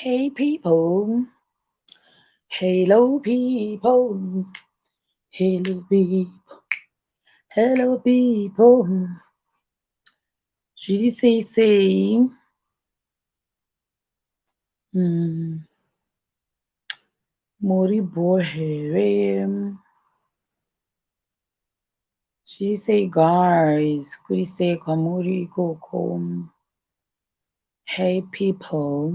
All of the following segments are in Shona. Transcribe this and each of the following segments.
Hey people, hello people, hello people, hello people. Zviri sei sei? Muri bho here? Zviri sei guys? Kuri sei kwamuri ikoko? Hey people.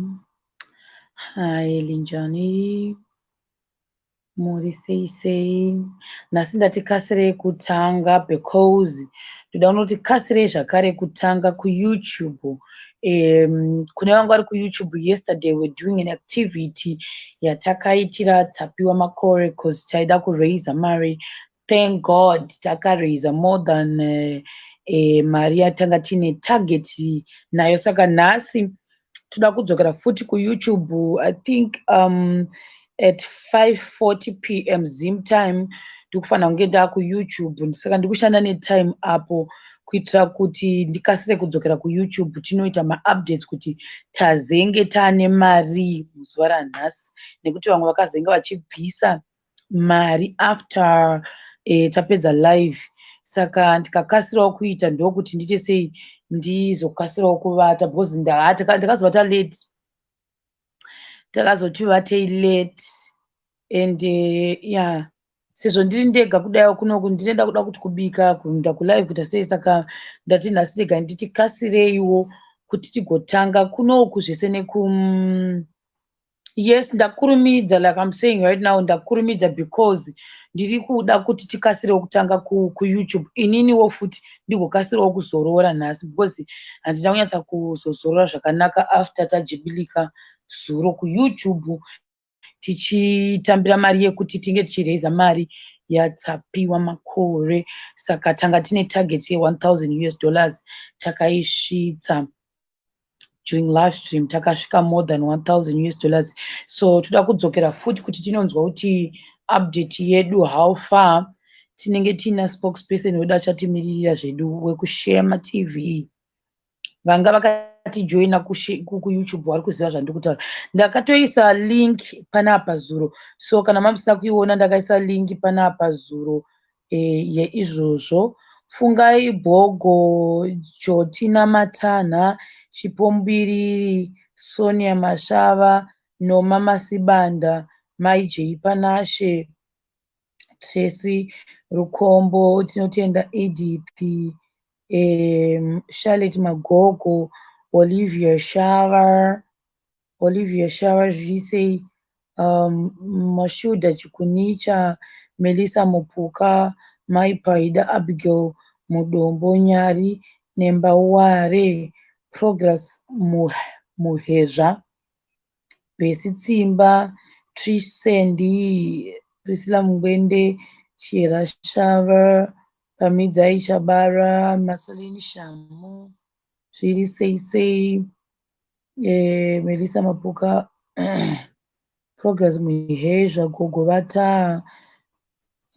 Hi Linjani. Muri sei sei? Nhasi ndati kasirei kutanga because ndoda kunoti kasirei zvakare kutanga kuYouTube. Kune vanga vari kuYouTube, yesterday we're doing an activity yatakaitira Tapiwa Makore 'cause taida kuraisa mari. Thank God takaraisa more than mari yatanga tine target nayo. Saka nhasi toda kudzokera futi kuYouTube, I think at 5:40 p.m. Zim time ndikufanira kunge ndakuYouTube. Saka ndikushanda netime apo kuitira kuti ndikasire kudzokera kuYouTube, tinoita maupdates kuti tazenge taane mari muzuva ranhasi, nekuti vamwe vakazenge vachibvisa mari after tapedza live. Saka ndikakasirawo kuita ndokuti ndiite sei, ndizokasirawo kuvata because ndakazovata late. Takazoti vatei late and yeah, sezvo ndiri ndega kudaiwo kunoku, ndinoda kuda kuti kubika, kuenda kulive, kuita sei. Saka ndati nhasi rega nditi kasireiwo kuti tigotanga kunoku zvese neku. Yes, ndakurumidza. Like I'm saying right now, ndakurumidza because ndiri kuda kuti tikasirewo kutanga kuYouTube. Ininiwo futi ndigokasirawo kuzorora nhasi because handina kunyatsa kuzozorora zvakanaka after tajibilika zuro kuYouTube tichitambira mari yekuti tinge tichiraisa mari yaTapiwa Makore. Saka tanga tine target ye1000 US dollars, takaisvitsa during live stream, takasvika more than 1000 US dollars. So toda kudzokera futi kuti tinonzwa kuti update yedu how far. Tinenge tiina spokesperson wedu achatimiririra zvedu wekuShema TV. Vanga vakatijoina kuYouTube vari kuziva zvandiri kutaura. Ndakatoisa link panapa zuro, so kana mamusina kuiona, ndakaisa link panapa zuro yeizvozvo. Fungai Bhogo, Jotina Matanha, Chipombiriri, Sonia Mashava, Noma Masibanda, Mai Jei Panashe, Tracy Rukombo, tinotenda Edith, Charlotte Magogo, Olivia Shava, Olivia Shava, zviri Mashuda Chikunicha, Melissa Mupuka, Mai Paida, Abigail Mudombo, Nyari Nembaware, Progress Muhezva, Besi Tsimba, Trish Sandy, Priscilla Mungwende, Chira Shava, Pamidzai Chabara, Marceline Shamu, zviri sei sei, Melissa Mapuka, Progress Muhezva, Gogo Vata,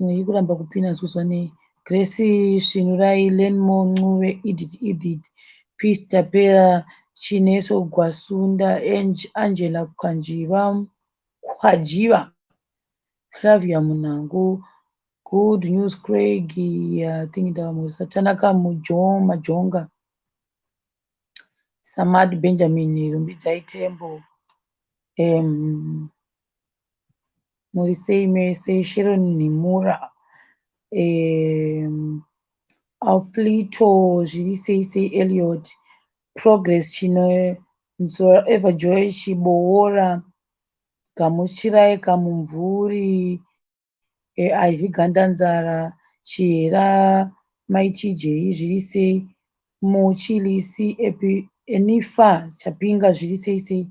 iri kuramba kupinda zikuzwa nei, Grace Svinurai, Lenmo Ncube, Edith Edith, Peace Tapera, Chineso Gwasunda, Angela Kwanjiva, Kwajiva, Flavia Munangu, Good News Craig, I think ndavamurisa, Tanaka Majonga, Samad Benjamin, Rumbidzai Tembo, muri sei mese, Sharon Nimura, Alflito, zviri sei sei, Elliot, Progress Chinonzora, Everjoy Chiboora, Gamuchirai Kamumvuri, Ivy Gandanzara, Chihera Mai TJ, zviri sei, Muchilisi Enifa Chapinga, zviri sei sei,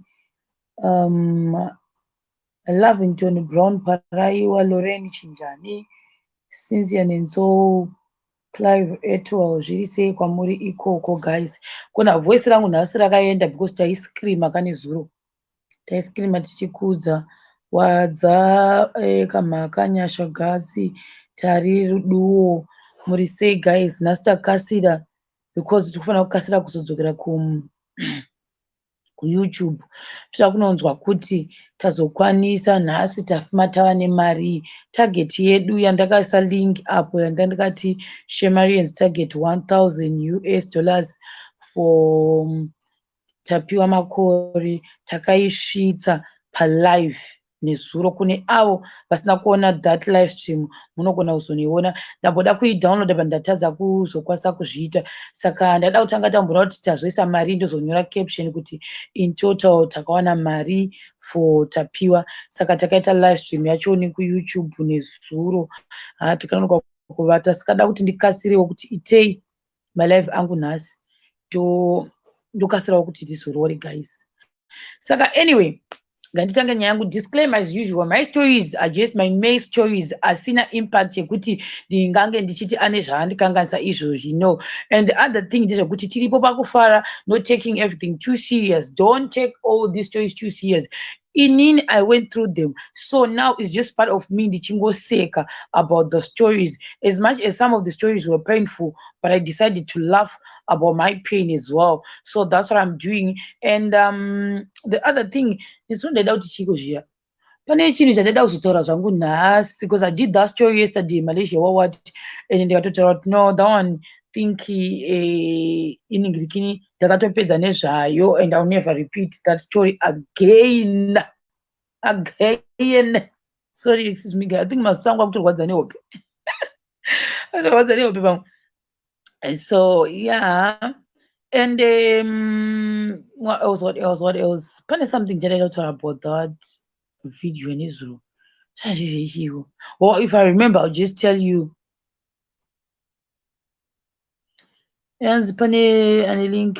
Lavington Brown Paraiwa, Lorraine Chinjani, Cynthia Nenzou, Clive Etwell, zviri sei kwamuri ikoko guys? Kona voice rangu nhasi rakaenda because taiscreama kane zuro. Taiscreama tichikudza Wadza Kamhaka Nyasha Gatsi Tari Ruduwo. Muri sei guys? Nhasi takasira because tikufanira kukasira kuzodzokera kuYouTube. Toda kunonzwa kuti tazokwanisa nhasi tafuma tava nemari. Target yedu yandakaisa link apo yandakati Shemarians target 1000 US dollars for Tapiwa Makore, takaisvitsa palive nezuro. Kune avo vasina kuona that live stream, munogona kuzonoiona. Ndamboda kuidownloada but ndatadza kuzokwanisa kuzviita, saka ndada kutanga tamboona kuti tazoisa mari, ndozonyora caption kuti in total takawana mari for Tapiwa. Saka takaita live stream yacho kuYouTube nezuro. Ha, tikanonoka kuvata, saka da kuti ndikasirewo kuti itei malive angu nhasi, ndokasirawo kuti tizorore, guys. Saka anyway, nganditange nyaya yangu. Disclaimer as usual, my stories are just my main stories, asina impact yekuti ndingange ndichiti ane zvaandikanganisa izvozvi, no. And the other thing ndezvekuti tiripo pakufara, not taking everything too serious. Don't take all these stories too serious. Inini I went through them, so now it's just part of me, ndichingoseka about the stories. As much as some of the stories were painful, but I decided to laugh about my pain as well. So that's what I'm doing. And the other thing is, ndaida kuti chiko zviya, pane chinhu chandaida kuzotaura zvangu nhasi, because I did that story yesterday, Malaysia what, and ndikatotaura kuti no, that one think iningirikini, ndakatopedza nezvayo and I'll never repeat that story again again. Sorry, excuse me, I think maziso angu akutorwadza nehope, atorwadza nehope pamwe. So yeah, and what else, what else, what else? Pane something chandaida kutaura about that video nezuro, chazvizvechiko? Well, if I remember, I'll just tell you. Yanzi pane ane link,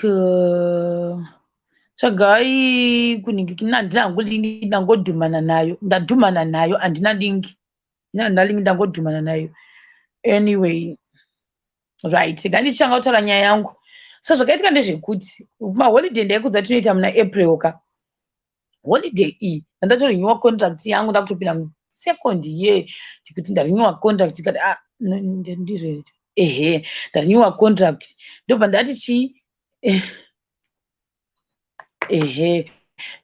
tsvagai kunhingi. Handina hangu link, ndangodhumana nayo, ndadhumana nayo. Handina link, handina link, ndangodhumana nayo. Anyway, right, ngandichitanga kutaura nyaya yangu. So zvakaitika ndezvekuti maholiday ndaikudza tinoita muna April ka. Holiday iyi ndandatorenewa contract yangu, ndakutopinda musecond year, ndikuti ndarenewa contract, ikati ah, ndizvo, ehe, ndarenewa contract. Ndobva ndati chii? Ehe,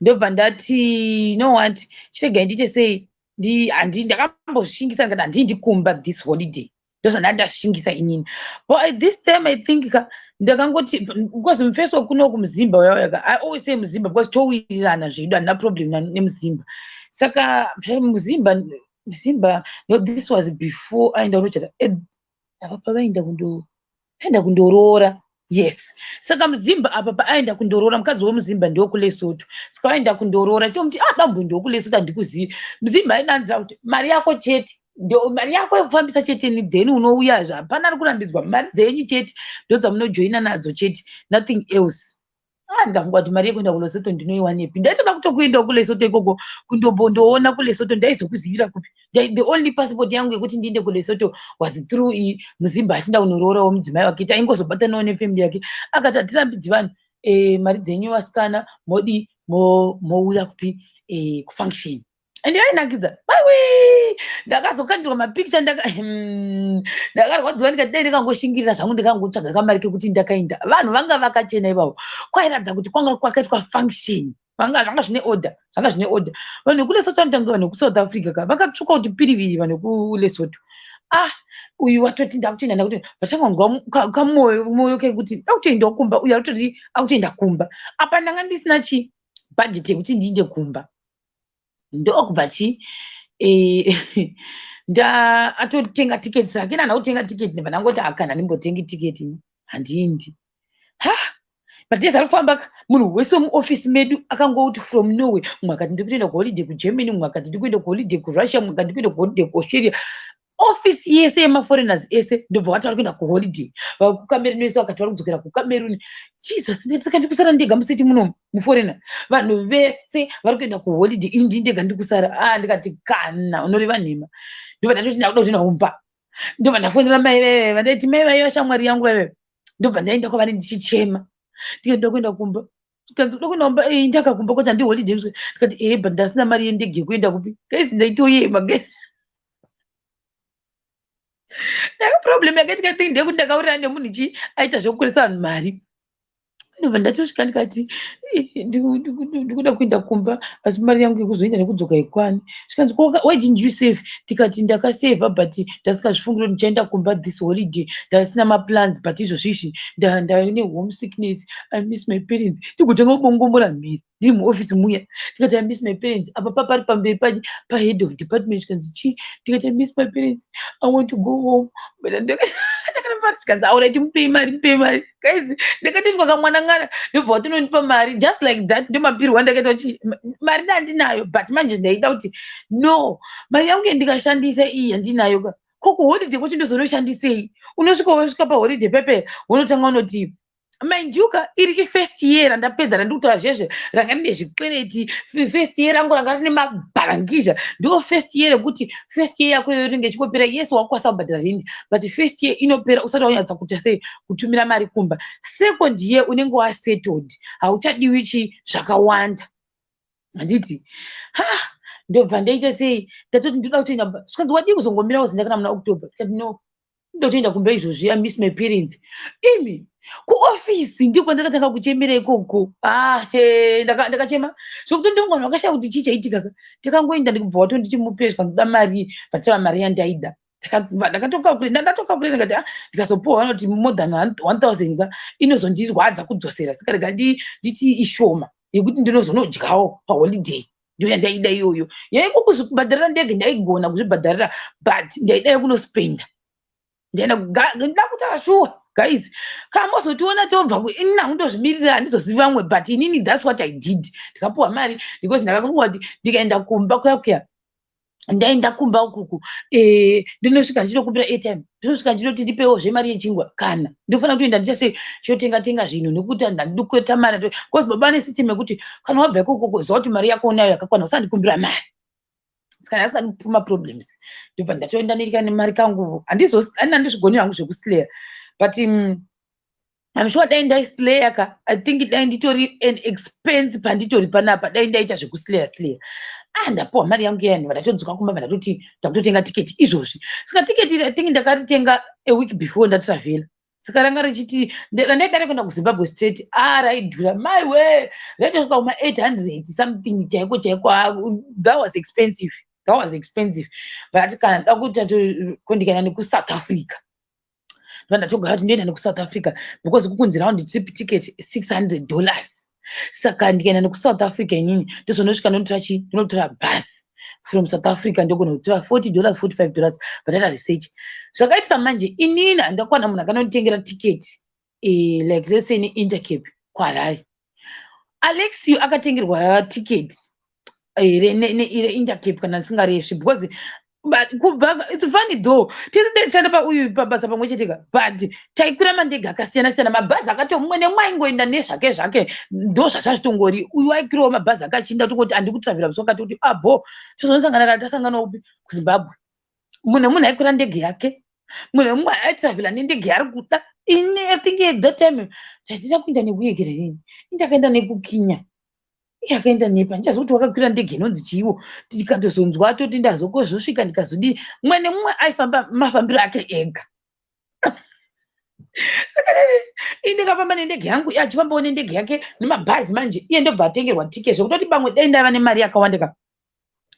ndobva ndati, you know what, chiregai ndiite sei, ndakambozvishingisa, ndikati handindi kumba this holiday. Ndozvanda ndashingisa inini. But at this time, I think ka ndakangoti, because mufeso kuno kumuzimba uyauya, I always say muzimba because towirirana zvedu, handina problem nemuzimba. Saka muzimba, muzimba, no, this was before aenda kunochata, apa pavaenda kundo aenda kundoroora, yes. Saka muzimba apa paaenda kundoroora, mukadzi wemuzimba ndewekulesotho. Saka vaenda kundoroora, chomuti ah, dambo ndewekulesotho, handikuzivi. Muzimba ainanzira kuti mari yako chete, ndo mari yako yekufambisa chete, then unouya. Hapana ari kurambidzwa, mari dzenyu chete ndo dzamunojoina nadzo chete, nothing else. Ah, ndafunga kuti mari yekuenda kuLesotho ndinoiwanepi? Ndaitoda kutokuendawo kuLesotho ikoko, kundombondoona kuLesotho. Ndaizokuzivira kupi? The only passport yangu yekuti ndiende kuLesotho was through muzimba achinda kunoroorawo mudzimai wake. Taingozobatanawo nefamily yake. Akati hatirambidzi vanhu, mari dzenyu vasikana, modi mouya kupi, kufunction. And yainakidza maiwe. Ndakazokandirwa mapicture, ndakarwadziwa, ndikati dai ndikangoshingirira zvangu, ndikangotsvaga kamari kekuti ndakaenda. Vanhu vanga vakachena ivavo, kwairatidza kuti kwanga kwakaitwa function, vanga zvanga zvine order, zvanga zvine order. Vanhu vekuLesotho vanotanga, vanhu vekuSouth Africa ka vakatsvuka kuti piriviri. Vanhu vekuLesotho, ah, uyu watoti ndakutoenda, ndakutoenda, vatanganzwa kamoyo moyo kekuti ndakutoendawo kumba. Uyu arikutoti akutoenda kumba. Apa ndanga ndisina chi budget yekuti ndiinde kumba. Ndokubva chi nda atotenga tiketi, saka ina kutenga tiketi, ndibva ndangoti akana ndimbotengi tiketi, handiendi. Ha, but yes, ari kufamba. Munhu wese wemuofisi medu akangoti from nowhere, mumwe akati ndiri kutoenda kuholiday kuGermany, mumwe akati ndiri kuenda kuholiday kuRussia, mumwe akati ndiri kuenda kuholiday kuAustralia. Ofisi yese yemaforeigners ese ndobva vati vari kuenda kuholiday. VakuCameroon vese vakati vari kudzokera kuCameroon. Jesus, saka ndiri kusara ndega musiti munomu, muforeigner. Vanhu vese vari kuenda kuholiday, ini ndii ndega ndiri kusara. Ah, ndikati kana unoreva nhema. Ndobva ndatoti ndakuda kutoenda kumba. Ndobva ndafonera mai veve vandaiti mai vaiva shamwari yangu vaive. Ndobva ndaenda kwavari ndichichema, ndikaenda kuenda kumba. Kanzi uda kuenda kumba? Eh, ndakakumba kwacho handi holiday. Ndikati eh, but ndasina mari yendege yekuenda kupi, guys. Ndaitoyema, guys. Ndaka problem yakaitika thing ndeyekuti ndakaurirana nemunhu chi aita zvekukurisa vanhu mari. Ndobva ndatosvika ndikati, "Ndikuda kuenda kumba, asi mari yangu yekuzoenda nekudzoka haikwani." Zvikanzi, "Why didn't you save?" Ndikati, "Ndakasevha, but ndasingazvifungi kuti ndichaenda kumba this holiday. Ndasina maplans, but izvozvi izvi ndane home sickness. I miss my parents." Ndigotanga kubongomora mhiri ndiri muofisi muya. Ndikati, "I miss my parents." Apa pari pamberi pahead of department. Zvikanzi, "Chii?" Ndikati, "I miss my parents, I want to go home." Ndakaramba. Zvikanzi, "Alright, mupei mari, mupei mari." Guys, ndakatoitwa kamwanangana. Ndobva watonondipa mari just like that. Ndomapirwa ndakaita kuti mari ndandinayo, but manje ndaida kuti no, mari yangu yandikashandisa iyi yandinayo ka, ko kuholiday kwacho ndozonoshandisei? Unosvika, wosvika paholiday pepe, unotanga unoti, mind you ka, iri ifirst year randapedza randiri kutaura zvezve, ranga rine zvikwereti. First year rangu ranga rine mabharangizha. Ndo first year rekuti first year yako iyoyo ringe ichingopera. Yes, wakukwanisa kubhadhara rent, but first year inopera usati wanyatsa kuita sei, kutumira mari kumba. Second year unenge wasettled, hauchadiwi chi zvakawanda, handiti? Ha, ndobva ndaita sei, ndatoti ndoda kutoenda. Zvikanzi, "Wadii kuzongomira uzinda kana muna October?" Tikati, "No, ndotoenda kumba izvozvi. I miss my parents." Imi, kuofisi ndiko kwandakatanga kuchemera ikoko. Ahe, ndakachema zvokuti ndonga vanhu vakashaya kuti chii chaitika ka. Ndakangoenda, ndikubva watonditi mupe. Zvikandoda mari, vatava mari yandaida. Ndatokalculate, ndikati, ah, ndikazopuwa vanoti more than 1000 ka, inozondirwadza kudzosera, saka rega nditi ishoma yekuti ndinozonodyawo paholiday. Ndo yandaida iyoyo. Yaiko kuzvibhadharira ndege, ndaigona kuzvibhadharira, but ndaida yekunospenda. Ndaenda ndida kutaura shuwa, guys, kana mozotiona tobva, inini handondozvimirira, handizozivi vamwe, but inini that's what I did. Ndikapuwa mari because ndakafunga kuti ndikaenda kumba kuya kuya, ndaenda kumba ukuku, ndinosvika ndichinokumbira airtime, ndinosvika ndinoti ndipewo zvemari yechingwa, kana ndinofanira kutoenda ndichase chotenga tenga zvinhu, nekuti handidi kuita mari, because baba vane system yekuti kana wabva ikoko, ziva kuti mari yako unayo yakakwana, usandikumbira mari. Saka ndasingadi maproblems. Ndobva ndatoenda nemari kangu. Handizvigoni hangu zvekuslayer, but I'm sure dai ndaislayer ka, I think dai nditori an expense panditori panapa, dai ndaita zvekuslayer slayer. Ah, ndapuwa mari yangu iyani, ndatodzoka kumba, ndatoti ndakutotenga tiketi izvozvi. Saka tiketi, I think ndakaritenga a week before ndatravhela. Saka ranga richiti randaida rekuenda kuZimbabwe straight. A, raidhura maiwe, raitosvika kuma 800 something chaiko chaiko. That was expensive, that was expensive. But kana nda kuti kondikaenda nekuSouth Africa, ndo ndatogara kuti ndoenda nekuSouth Africa, because kukunzi round trip ticket $600. Saka ndikaenda nekuSouth Africa inini, ndozonosvika ndonotora chi, ndinotora bus from South Africa, ndogona kutora $40, $45. But research zvakaitika manje, inini handakwana munhu akanonditengera tiketi, like let's say neIntercape kuHarare. Alexio akatengerwa tiketi reIntercape, kana ndisingaresvi, because kubva, it's funny though, tese tichishanda pauyu pabasa pamwe chete ka, but taikwira mandege akasiyana siyana, mabhazi akati mumwe nemumwe aingoenda nezvake zvake. Ndo zvazvazvitongori. Uyu aikwirawo mabhazi akachinda, tongoti handi kutravhera musi wakati kuti abo tozonosangana kana tasangana upi kuZimbabwe. Munhu nemunhu aikwira ndege yake, munhu nemumwe aitravhera nendege yaari kuda. Ini, I think at that time tandina kuenda nekuekera rini, indakaenda nekuKenya, iye akaenda nepa, ndichaziva kuti wakakwira ndege inonzi chiiwo. Tikatozonzwa toti ndazokozosvika, ndikazodii, mumwe nemumwe aifamba mafambiro ake ega. Saka ini ndikafamba nendege yangu, iye achifambawo nendege yake nemabhazi. Manje iye ndobva atengerwa tiketi, zvekutoti pamwe dai ndaiva nemari yakawanda ka,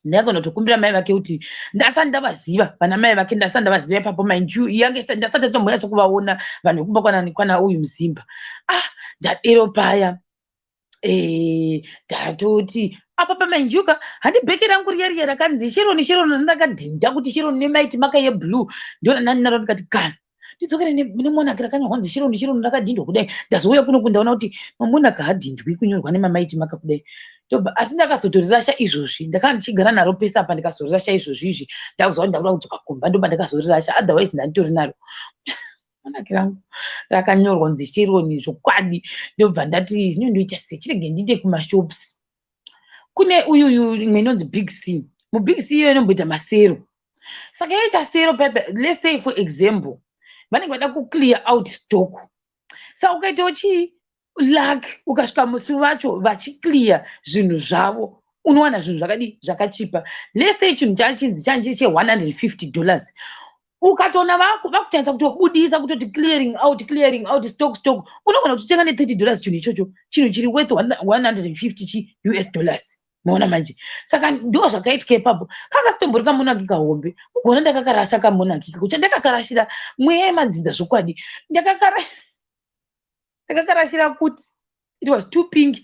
ndaigona kutokumbira mai vake kuti ndasati ndavaziva vana mai vake, ndasati ndavaziva ipapo. Mind you, yange ndasati ndatombonyatso kuvaona vanhu vekumba kwana uyu muzimba. Ah, ndadero paya, ndatoti apa pamanjuka, handi bheke rangu riya riya rakanzi Sheroni, Sheroni, ndakadhinda kuti Sheroni nemaiti maka yeblue, ndiona nani naro. Ndikati kana ndidzokere nemonaki rakanyorwa kunzi Sheroni, Sheroni, rakadhindwa kudai. Ndazouya kuno kundaona kuti mamonaki haadhindwi kunyorwa nemamaiti maka kudai. Ndobva, asi ndakazotorirasha izvozvi. Ndakanga ndichigara naro pese apa, ndikazorirasha izvozvi izvi. Ndakuziva kuti ndakuda kudzoka kumba, ndobva ndakazorirasha, otherwise ndanditori naro monaki rangu rakanyorwa kunzi Sheroni zvokwadi. Ndobva ndati, zvino ndoita sei? Chirege ndiinde kumashops. Kune uyuyu imwe inonzi Big C. MuBig C iyoyo inomboita masero. Saka yaita sero pepe, let's say for example, vanenge vada kuclear out stock. Saka ukaitawo chii, luck, ukasvika musi vacho vachiclear zvinhu zvavo, unowana zvinhu zvakadii, zvakachipa. Let's say chinhu chachinzi change che $150. Ukatoona vakuchanisa kutobudisa, kutoti clearing out, clearing out stock, stock, unogona kutotenga ne$30 chinhu ichocho, chinhu chiri worth 150 chi US dollars. Maona manje? Saka ndo zvakaitika ipapo. Kakasitombori kamonaki kahombe, ugona ndakakarasha kamonaki kako. Chandakakarashira, mweya yemadzinza, zvokwadi ndakakarashira kuti it was too pink.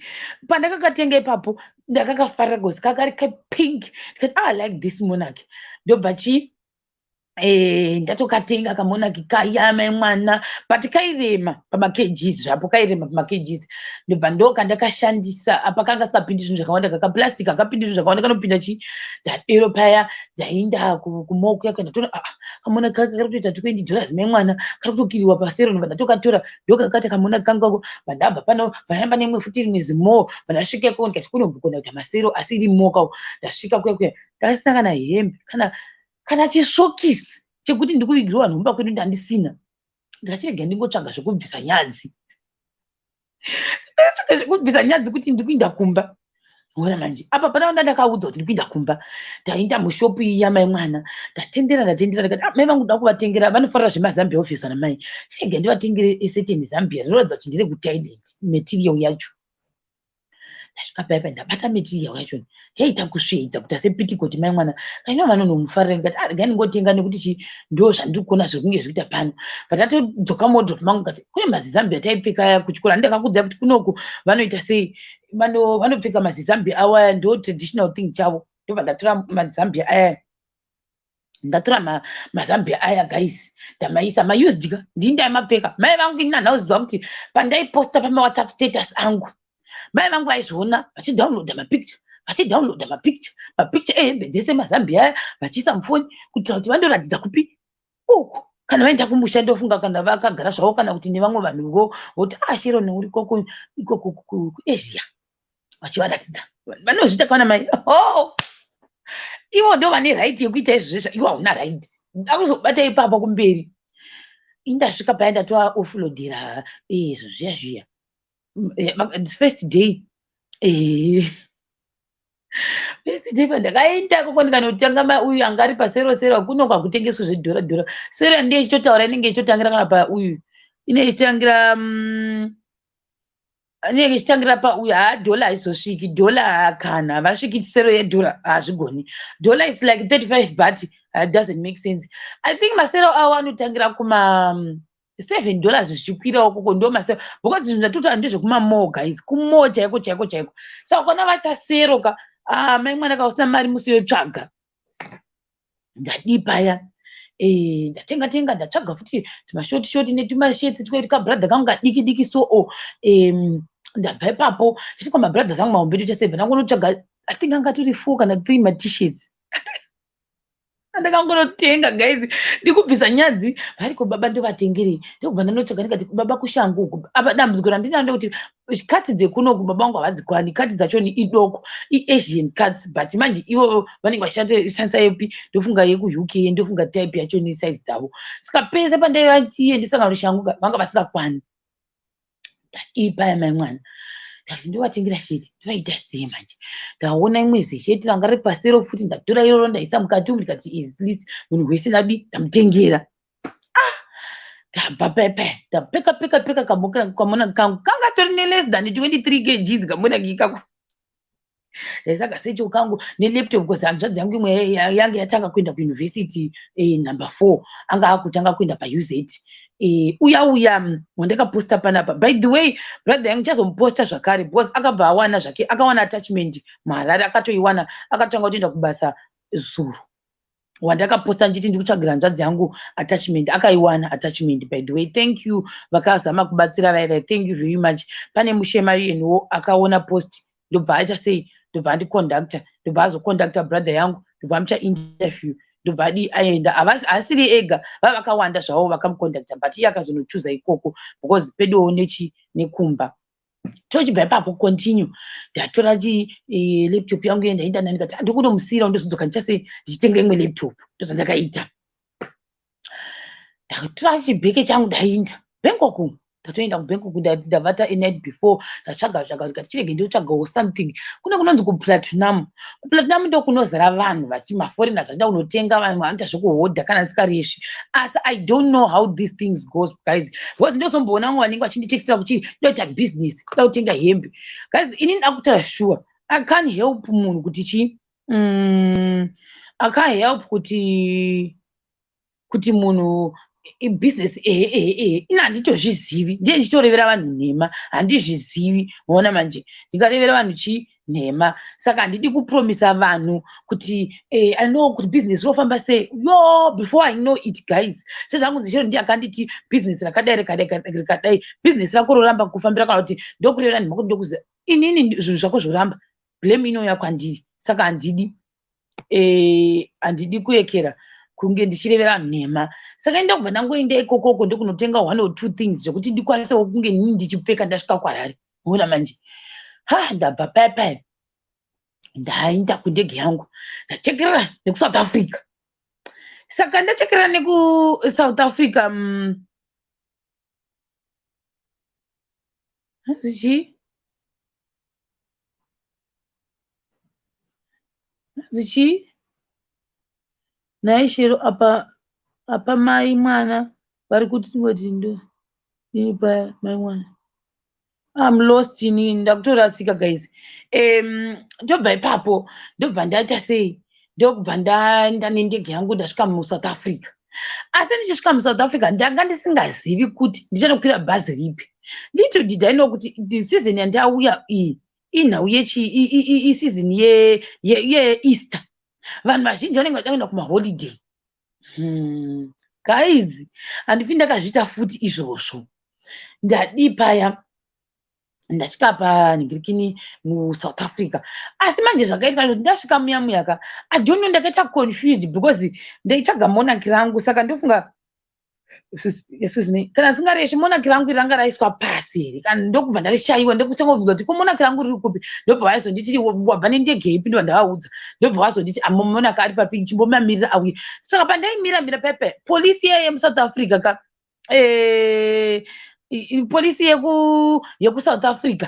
Pandakakatenga ipapo ndakakafarira because kakari kapink. Ndikati, "Ah, I like this monarch." Ndobva chii, ndatokatenga kamonaki kaya, mai mwana, but kairema pamakgs zvapo, kairema pamakgs. Ndobva ndokandakashandisa apa. Kanga kasingapindi zvinhu zvakawanda, kakaplastic akapindi zvinhu zvakawanda, kanopinda chii. Ndadero paya ndainda kumall kuya, ndatoona, ah, kamonaki kaka kari kutoita $20, mai mwana, kari kutokiriwa pasero. Ndobva ndatokatora, ndokakati kamonaki kangako. Vandabva pano vanamba neimwe futi, rimwe zimall. Vandasvika ikoko ndikati kunombogona kuita masero asi iri mokawo. Ndasvika kuya kuya, ndasina kana hembe, kana chisokisi chekuti ndikuvigirwa vanhu mumba kwedu ndandisina. Ndikachirega ndingotsvaga zvekubvisa nyadzi, nditsvaga zvekubvisa nyadzi kuti ndikuinda kumba. Ona manje, apa pana ndandakaudza kuti ndikuinda kumba. Ndainda mushopu iya, mai mwana, ndatendera, ndatendera. Ndikati, "Ah, mai vangu ndoda kuvatengera, vanofarira zvemazambia office ana mai, chirega ndivatengere ecertain zambia rinoratidza kuti ndere kuThailand material yacho." Ndasvika paya paya, ndabata material yacho, yaita kusvedza kuita sepetticoat, mai mwana, kaino vanonomufarira. Ndikati, "Ah, regai ndingotenga nekuti chi ndo zvandiri kuona zviri kunge zvikuita pano." Patatodzoka muwardrobe mangu, ngati kune mazizambia taipfeka aya kuchikoro. Handakakuudzai kuti kunoku vanoita sei? Vanopfeka mazizambia avo aya, ndo traditional thing chavo. Ndobva ndatora mazambia aya, ndatora mazambia aya, guys, ndamaisa maused ka, ndini ndaimapfeka, mai vangu. Ini nanhauziva kuti pandaiposta pamawhatsapp status angu, mai vangu vaizviona vachidownloada mapicture, vachidownloada mapicture, mapicture ehembe dzese, mazambia aya, vachiisa mufoni kuitira kuti vandoratidza kupi uku kana vaenda kumusha. Ndofunga kana vakagara zvavo kana kuti nevamwe vanhuvo, voti, "Ah, Sharon uri ikoko ikoko kuAsia," vachivaratidza. Vanozviita kana mai. Oh! Ivo ndo vane right yekuita izvozvo, ivo hauna right. Ndakuzobata ipapo kumberi. Indasvika paya, ndatova offloadira izvo zviya zviya. First day, first day pandakaenda ikoko, ndikanotanga uyu anga ari pasero sero. Kuno kwakutengeswa zvedhora dhora, sero yandiye ichitotaura inenge ichitotangira kana pauyu, inenge ichitangira inenge ichitangira pauyu. Haa, dhola haizosviki dhola, kana havasviki sero yedhora, hazvigoni. Dhola is like 35 baht, doesn't make sense. I think masero avo anotangira kuma $7 zvichikwirawo koko, ndo masero, because zvinhu zvatotaura ndezvekumamall, guys, kumall chaiko chaiko chaiko. Saka ukaona vachasero ka, ah, mai mwana, ka usina mari musi yotsvaga. Ndadii paya, ndatenga tenga, ndatsvaga futi tumashoti shoti netumasheti twekabrother kangu kadiki diki. So o ndabva ipapo ndati kwamabrothers angu mahombe toita sei? Ndangonotsvaga, I think anga tori four kana three maT-shirts andakangonotenga, guys, ndikubvisa nyadzi. Variko baba, ndovatengerei? Ndokubva ndanotsvaga, ndikati, "Baba, kushangu uku." Apa dambudziko randinaro ndekuti cut dzekunoku baba vangu havadzikwani. Cut dzacho ni idoko, iAsian cuts, but manje ivo vanenge vachishandisa yepi? Ndofunga yekuUK, ndofunga type yacho nesize dzavo. Saka pese pandaivatie ndisangano shangu, vanga vasingakwani. Ipaya, mai mwana, ndati ndovatengera sheti, ndovaita sei manje? Ndaona imwe zisheti ranga riri pasero futi, ndatora iroro, ndaisa mukati umu. Ndikati, "At least munhu wese ndadi ndamutengera." Ah, ndabva paya, ndapeka peka peka kamona kangu, kanga tori neless than 23 kgs kamonaki ikako. Ndaisa kasecho kangu nelaptop, because hanzvadzi yangu imwe yange yatanga kuenda kuuniversity, number 4, anga akutanga kuenda paUZ. Uya uya wandakaposta panapa, by the way, brother yangu, ndichazomuposta zvakare because akabva awana zvake, akawana attachment muHarare, akatoiwana, akatanga kutoenda kubasa zuro. Wandakaposta ndichiti ndikutsvagira hanzvadzi yangu attachment, akaiwana attachment. By the way, thank you vakazama kubatsira vaivai, thank you very much. Pane mushemarianwo akaona post, ndobva aita sei? Ndobva andicontacta, ndobva azocontacta brother yangu, ndobva amucha interview, ndobva adi aenda. Haasiri ega, vava vakawanda zvavo vakamucontacta, but iye akazonochuza ikoko because pedowo nechi nekumba. Tochibva ipapo, continue, ndatora chi laptop yangu iye, ndaenda nani, ndikati ndikunomusiyira, ndozodzoka ndichasei, ndichitenga imwe laptop. Ndozvandakaita, ndatora chibheke changu, ndaenda Bangkok. Ndatoenda kuBangkok, ndavata a night before, ndatsvaga tsvaga, ndikati chirege ndotsvagawo something. Kune kunonzi kuPlatinum. KuPlatinum ndokunozara vanhu vachimaforeigners vachida kunotenga, vanhu vanoita zvekuhodha kana ndisikareshi. Asi I don't know how these things goes, guys, because ndozomboona vamwe vanenge vachinditextira kuchi ndoita business, kuda kutenga hembe. Guys, inini ndakutaura sure, I can't help munhu kuti chii, I can't help kuti munhu business, ehe ehe ehe. Ini handitozvizivi, ndiye ndichitorevera vanhu nhema, handizvizivi. Ona manje ndingarevera vanhu chii nhema? Saka handidi kupromisa vanhu kuti I know kuti business rinofamba sei. Yo, before I know it, guys, sezvangu ndichiro ndiye akanditi business rakadai, rikadai, rikadai, business rako roramba kufambira, kana kuti ndokurevera nhema kuti ndokuziva inini, zvinhu zvako zvoramba, blame inouya kwandiri. Saka handidi handidi kuekera kunge ndichirevera nhema. Saka ndokubva ndangoenda ikokoko, ndokunotenga one or two things zvekuti ndikwanisewo kunge nini ndichipfeka ndasvika kuHarare. Ona manje, ha, ndabva paya paya, ndaenda kundege yangu, ndachekerera nekuSouth Africa. Saka ndachekerera nekuSouth Africa, hanzi chii, hanzi chii nhai Shero? Apa apa mai mwana vari kuti ndo ini paya mai mwana. I'm lost ini, ndakutorasika, guys. Ndobva ipapo, ndobva ndaita sei, ndokubva ndaenda nendege yangu, ndasvika muSouth Africa. Asi ndichisvika muSouth Africa, ndanga ndisingazivi kuti ndichanokwira bhazi ripi. Little did I know kuti season yandauya iyi inhau yechi iseason yeEaster, vanhu vazhinji vanenge vachida kuenda kumaholiday. Guys, handifi ndakazviita futi izvozvo. Ndadii paya, ndasvika panhingirikini muSouth Africa. Asi manje zvakaitika kuti ndasvika muya muyaka, I don't know, ndakaita confused because ndaitsvaga monarch rangu. Saka ndofunga, excuse me, kana singareshi, monarch rangu iri ranga raiswa pasi here kana ndokubva ndarishayiwa. Ndokutanga kubvunza kuti ko monarch rangu riri kupi? Ndobva vaizonditi wabva nendege ipi? Ndobva ndavaudza, ndobva vazonditi monarch ari papi, chimbomamirira auye. Saka pandaimira mira pepe, polisi yeye muSouth Africa ka, polisi yekuSouth Africa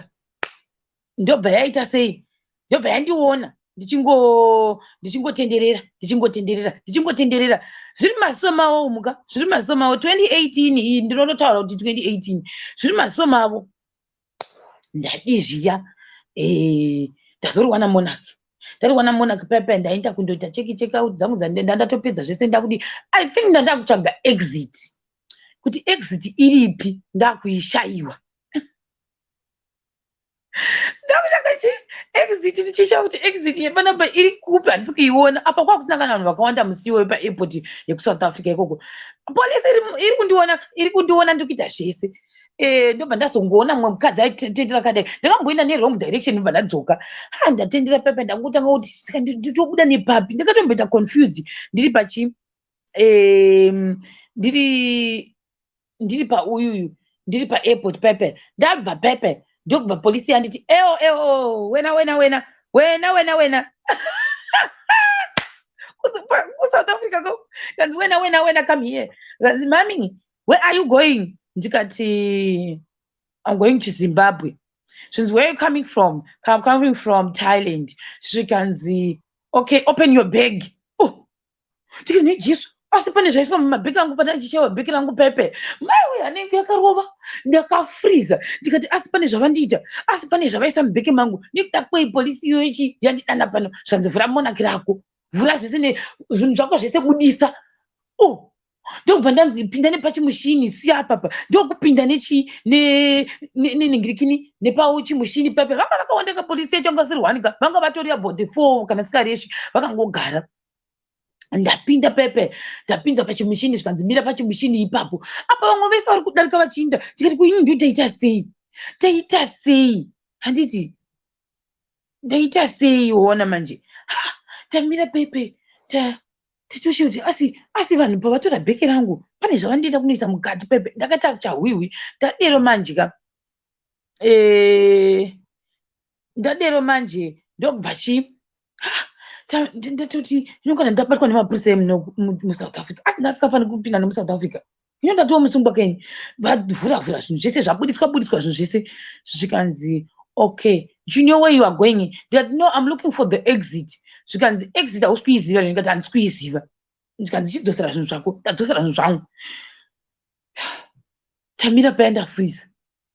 ndobva yaita sei, ndobva yandiona ndichingotenderera, ndichingotenderera, ndichingotenderera. Zviri mumaziso mavo muka, zviri mumaziso mavo. 2018 iyi, ndinototaura kuti 2018, zviri mumaziso mavo. Ndadii zviya, ndazoriwana monarch, ndariwana monarch pepe. Ndaenda kundoita check, check out dzangu, ndandatopedza zvese, ndakudi, I think ndanda kutsvaga exit, kuti exit iripi, ndakuishayiwa. Ndakutsvaga chi exit, ndichishaya kuti exit yepanapa iri kupi, handisi kuiona. Apa kwakusina kana vanhu vakawanda musiwo wepaairport yekuSouth Africa ikoko. Polisi iri kundiona, iri kundiona ndiri kuita zvese. Ndobva ndazongoona mumwe mukadzi aitendera kadai. Ndakamboenda nerong direction, ndobva ndadzoka. Ha, ndatendera pepe, ndangotanga kuti saka nditobuda nepapi? Ndakatomboita confused ndiri pachi ndiri pauyuyu, ndiri paairport pepe. Ndabva pepe, ndokubva polisi yanditi, "Eo, eo, wena, wena, wena, wena, wena, wena." KuSouth Africa ko kanzi, "Wena, wena, wena, come here." Kanzi, "Mami, where are you going?" Ndikati, "I'm going to Zimbabwe." Zvinzi, "Where are you coming from?" "I'm coming from Thailand." Zvikanzi, "Okay, open your bag." Oh, ndikati, "Nejesu, asi pane zvaiswa mumabhegi angu?" Pana ndichishayiwa bhegi rangu pepe, maiwe, anenge yakarova, ndakafriza. Ndikati, "Asi pane zvavandiita? Asi pane zvavaisa mubhegi mangu? Nekuda kwei polisi iyoyo ichi yandidana pano?" Zvanzi, "Vhura monarch rako, vhura zvese nezvinhu zvako zvese, budisa." Oh, ndokubva ndanzi, "Pinda nepachimushini, siya apapa." Ndokupinda nechi nenhingirikini nepauchimushini pepe. Vanga vakawanda kapolisi yacho, anga siri one ka, vanga vatori about four kana sikareshi, vakangogara. Ndapinda pepe, ndapinda pachimushini, zvikanzi, "Mira pachimushini ipapo." Apa vamwe vese vari kudarika vachiinda. Ndikati, "Kuini ndo taita sei, taita sei? Handiti ndaita sei?" Ona manje, ha, tamira pepe, tachoshe kuti asi vanhu pavatora bheke rangu, pane zvavandiita kunoisa mukati pepe. Ndakaita chahwihwi. Ndadero manje ka, ndadero manje, ndobva chi ndatoti inokana ndabatwa nemapurisa emuno muSouth Africa, asi ndasingafaniri kupinda nemuSouth Africa. Ino ndatiwo musungwa keni. Vavhura vhura zvinhu zvese, zvabudiswa budiswa zvinhu zvese, zvikanzi, "Okay, do you know where you are going?" Ndikati, "No, I'm looking for the exit." Zvikanzi, "Exit hausi kuiziva?" Ndikati, "Handisi kuiziva." Zvikanzi, "Chidzosera zvinhu zvako." Ndadzosera zvinhu zvangu. Tamira paya, ndafreeza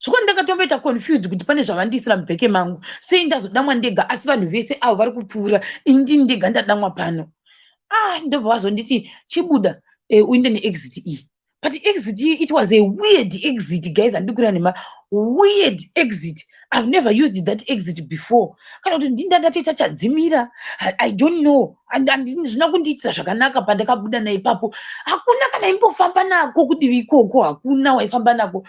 zvikuti ndakatomboita confused kuti pane zvavandiisira mubheke mangu. Sei ndazodamwa ndega, asi vanhu vese avo vari kupfuura, ini ndini ndega ndadamwa pano? Ah, ndobva vazonditi, "Chibuda uinde neexit iyi." But exit iyi, it was a weird exit, guys. Handidi kureva nema, weird exit. I've never used that exit before. Kana kuti ndinda ndatoita chadzimira, I don't know. Zvina kundiitira zvakanaka pandakabuda naipapo. Hakuna kana imbofamba nako kudivi ikoko, hakuna waifamba nako.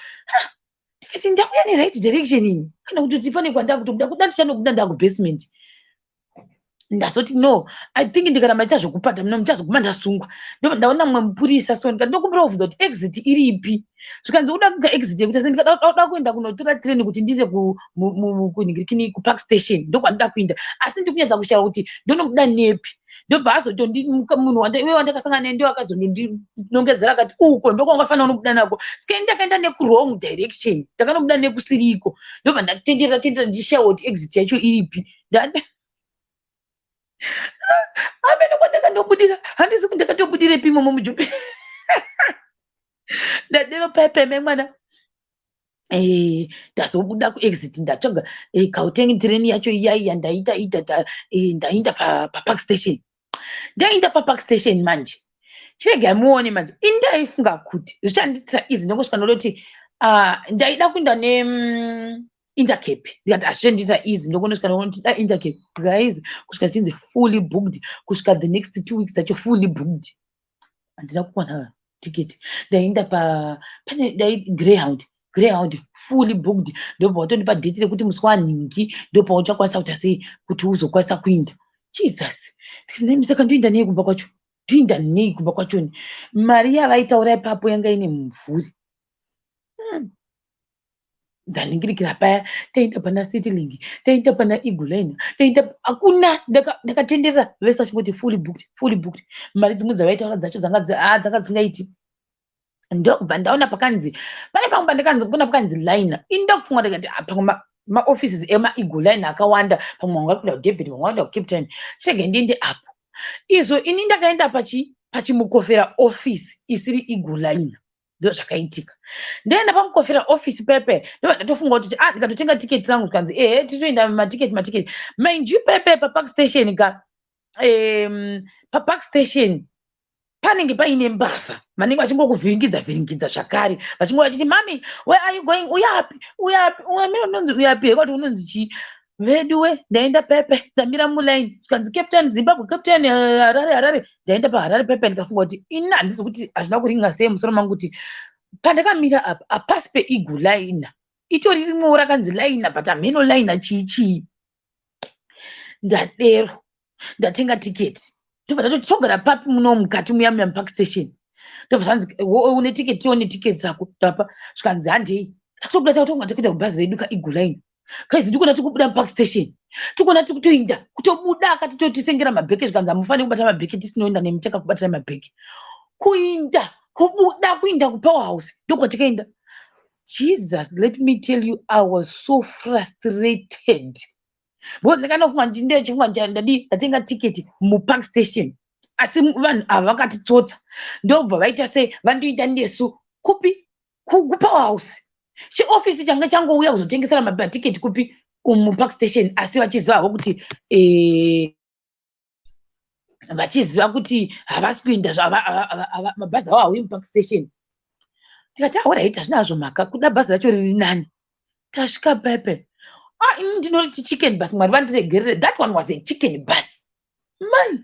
Ndikati, "Ndakuya neright direction iyi kana kuti pane kwandakutobuda?" Kuda ndichanobuda ndakubasement. Ndazoti, "No, I think ndikaramba ndicha zvokupata muno, ndichazoguma ndasungwa." Ndobva ndaona mumwe mupurisa. So ndikati, "Ndokumbira kubvunza kuti exit iripi?" Zvikanzi, "Uda kuga exit yekuti?" Ndikada kuenda kunotora train kuti ndiende kunhingirikini, kuPark Station, ndokwandoda kuenda, asi ndiri kunyatsa kushaya kuti ndonobuda nepi. Ndobva azotondi munhu iwe wandakasangana naye, ndo akazondinongedzera akati, "Uko ndokwangafanira unobuda nako." Saka ini ndakaenda nekuwrong direction, ndakanobuda nekusiriko. Ndobva ndatenderera tenderera ndichishayiwa kuti exit yacho iripi. Amene kwandakandobudira, handisi kuti ndakatobudirepi imomo mujupi. Ndadero paipai mwana, ndazobuda kuexit, ndatsvaga Gauteng train yacho iyaiya. Ndaita ita ndaenda paPark Station. Ndaenda paPark Station manje, chiregai muone manje. Ini ndaifunga kuti zvichandiitira easy, ndongosvika ndototi ndaida kuenda ne Intercape. Ndikati, "Hazvichandiitira easy, ndokunosvika ndonoti da Intercape." Guys, kusvika chinzi fully booked, kusvika the next 2 weeks dzacho fully booked. Handina kuwana tiketi. Ndaenda pa pane dai Greyhound, Greyhound fully booked. Ndobva watondipa date rekuti musi wanhingi ndopauchakwanisa kuita sei kuti uzokwanisa kuinda. Jesus, saka ndoinda nei kumba kwacho? Ndoinda nei kumba kwachoni? Mari yavaitaura ipapo yanga ine mumvuri. Ndaningirikira paya, taenda pana Citylink, taenda pana Eagle Line, taenda, hakuna. Ndakatenderera, vese vachingoti fully booked, fully booked. Mari dzimwe dzavaitaura dzacho dzanga dzisingaiti. Ndokubva ndaona pakanzi pane pamwe pandakanzi kuna pakanzi Liner. Ini ndakufunga, ndikati, "Pamwe maoffices emaEagle Line akawanda, pamwe vamwe vari kuenda kuDurban, vamwe vari kuenda kuCape Town, chirege ndiende apo." Izvo ini ndakaenda pachiMukofera office isiri Eagle Line. Ndo zvakaitika. Ndaenda paMukofera office pepe, ndobva ndatofunga kuti, ah, ndikatotenga tiketi rangu. Zvikanzi, "Ehe, titoenda matiketi, matiketi." Mind you, pepe paPark Station ka, paPark Station panenge paine mbavha, vanenge vachingokuvhiringidza vhiringidza zvakare, vachingo vachiti, "Mummy, where are you going? Uyapi, uyapi?" Unonzi uyapi hekati, unonzi chii? Veduwe, ndaenda pepe, ndamira muline, zvikanzi, "Cape Town, Zimbabwe, Cape Town, Harare, Harare." Ndaenda paHarare pepe, ndikafunga kuti ini handisi kuti hazvina kuringa sei musoro mangu kuti pandakamira apa hapasi peEagle Line, itori rimwewo rakanzi Liner, but hameno Liner chii chii. Ndadero ndatenga tiketi, ndobva ndatoti, "Togara papi muno mukati muya muya muPark Station?" Ndobva zvanzi, "Une tiketi? Tione tiketi rako." Ndapa, zvikanzi, "Handei." Takutobuda, takutonga takuenda kubhazi redu kaEagle Line. Kaizi ndikuona tikubuda muPark Station, tikuona tikutoinda kutobuda, akatitotisengera mabheke. Zvikanzi, "Hamufaniri kubata mabheke, tisinoenda nemi takakubatira mabheke." Kuinda kubuda kuinda kuPower House, ndokwatikaenda. Jesus, let me tell you, I was so frustrated because ndakanofunga ndechifungwa, ndadi ndatenga tiketi muPark Station, asi vanhu ava vakatitsotsa. Ndobva vaita sei, vandoita nesu kupi? KuPower House. Chiofisi changa changouya kuzotengesera matiketi kupi? MuPark Station. Asi vachiziva havo kuti vachiziva kuti havasi kuenda, mabhazi avo hauyi muPark Station. Tikati, "Alright, hazvinazvo mhaka, kuda bhazi racho riri nani." Tasvika pepe, ah, ini ndinoti chicken bus, Mwari vandiregerere, that one was a chicken bus. Mai,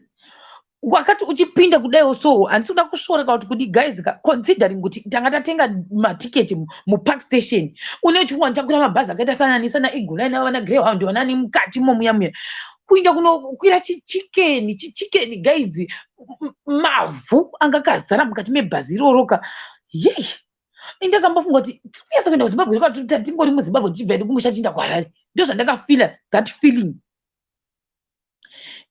wakati uchipinda kudaiwo so, handisi kuda kusvora kuti kudi, guys, considering kuti tanga tatenga matiketi muPark Station, une chifungwa ndichakwira mabhazi akaita sanani, sana Eagle Line, vana Greyhound, vanani mukati momuya muya, kuinda kunokwira chichicken, chichicken, guys. Mavhu anga akazara mukati mebhazi iroroka. Yei, indakambofunga kuti tikunyatsa kuenda kuZimbabwe, tingori muZimbabwe, tichibva edu kumusha, chiinda kuHarare. Ndo zvandakafeela, that feeling.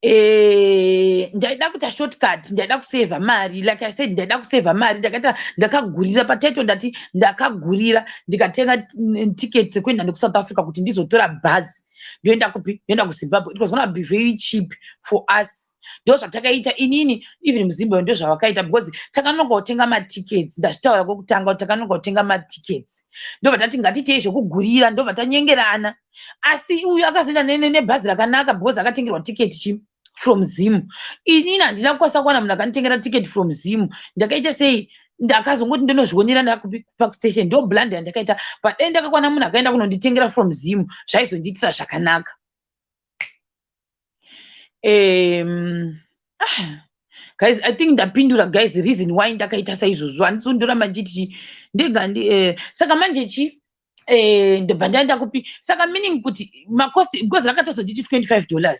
Ndaida kuita shortcut, ndaida kusevha mari. Like I said, ndaida kusevha mari. Ndakaita, ndakagurira pataito, ndati ndakagurira, ndikatenga ticket dzekuenda nekuSouth Africa kuti ndizotora bhazi, ndoenda kupi? Ndoenda kuZimbabwe. It was gonna be very cheap for us. Ndo zvatakaita inini, even muZimbabwe ndo zvavakaita, because takanonoka kutenga matickets. Ndazvitaura kwekutanga kuti takanonoka kutenga matickets. Ndobva tati ngatiitei zvekugurira, ndobva tanyengerana. Asi uyu akazoenda nebhazi rakanaka because akatengerwa ticket chi from Zim. Inini handina kukwanisa kuwana munhu akanditengera ticket from Zim. Ndakaita sei? Ndakazongoti ndinozvionera ndakupi? Park Station. Ndo blunder yandakaita, but dai ndakakwana munhu akaenda kunonditengera from Zim, zvaizondiitira zvakanaka. Ah, guys, I think ndapindura, guys, reason why ndakaita saizvozvo. Handisi kundoramba ndichiti ndega ndi saka manje chi ndobva ndaenda kupi? Saka meaning kuti macost, because rakatozonditi $25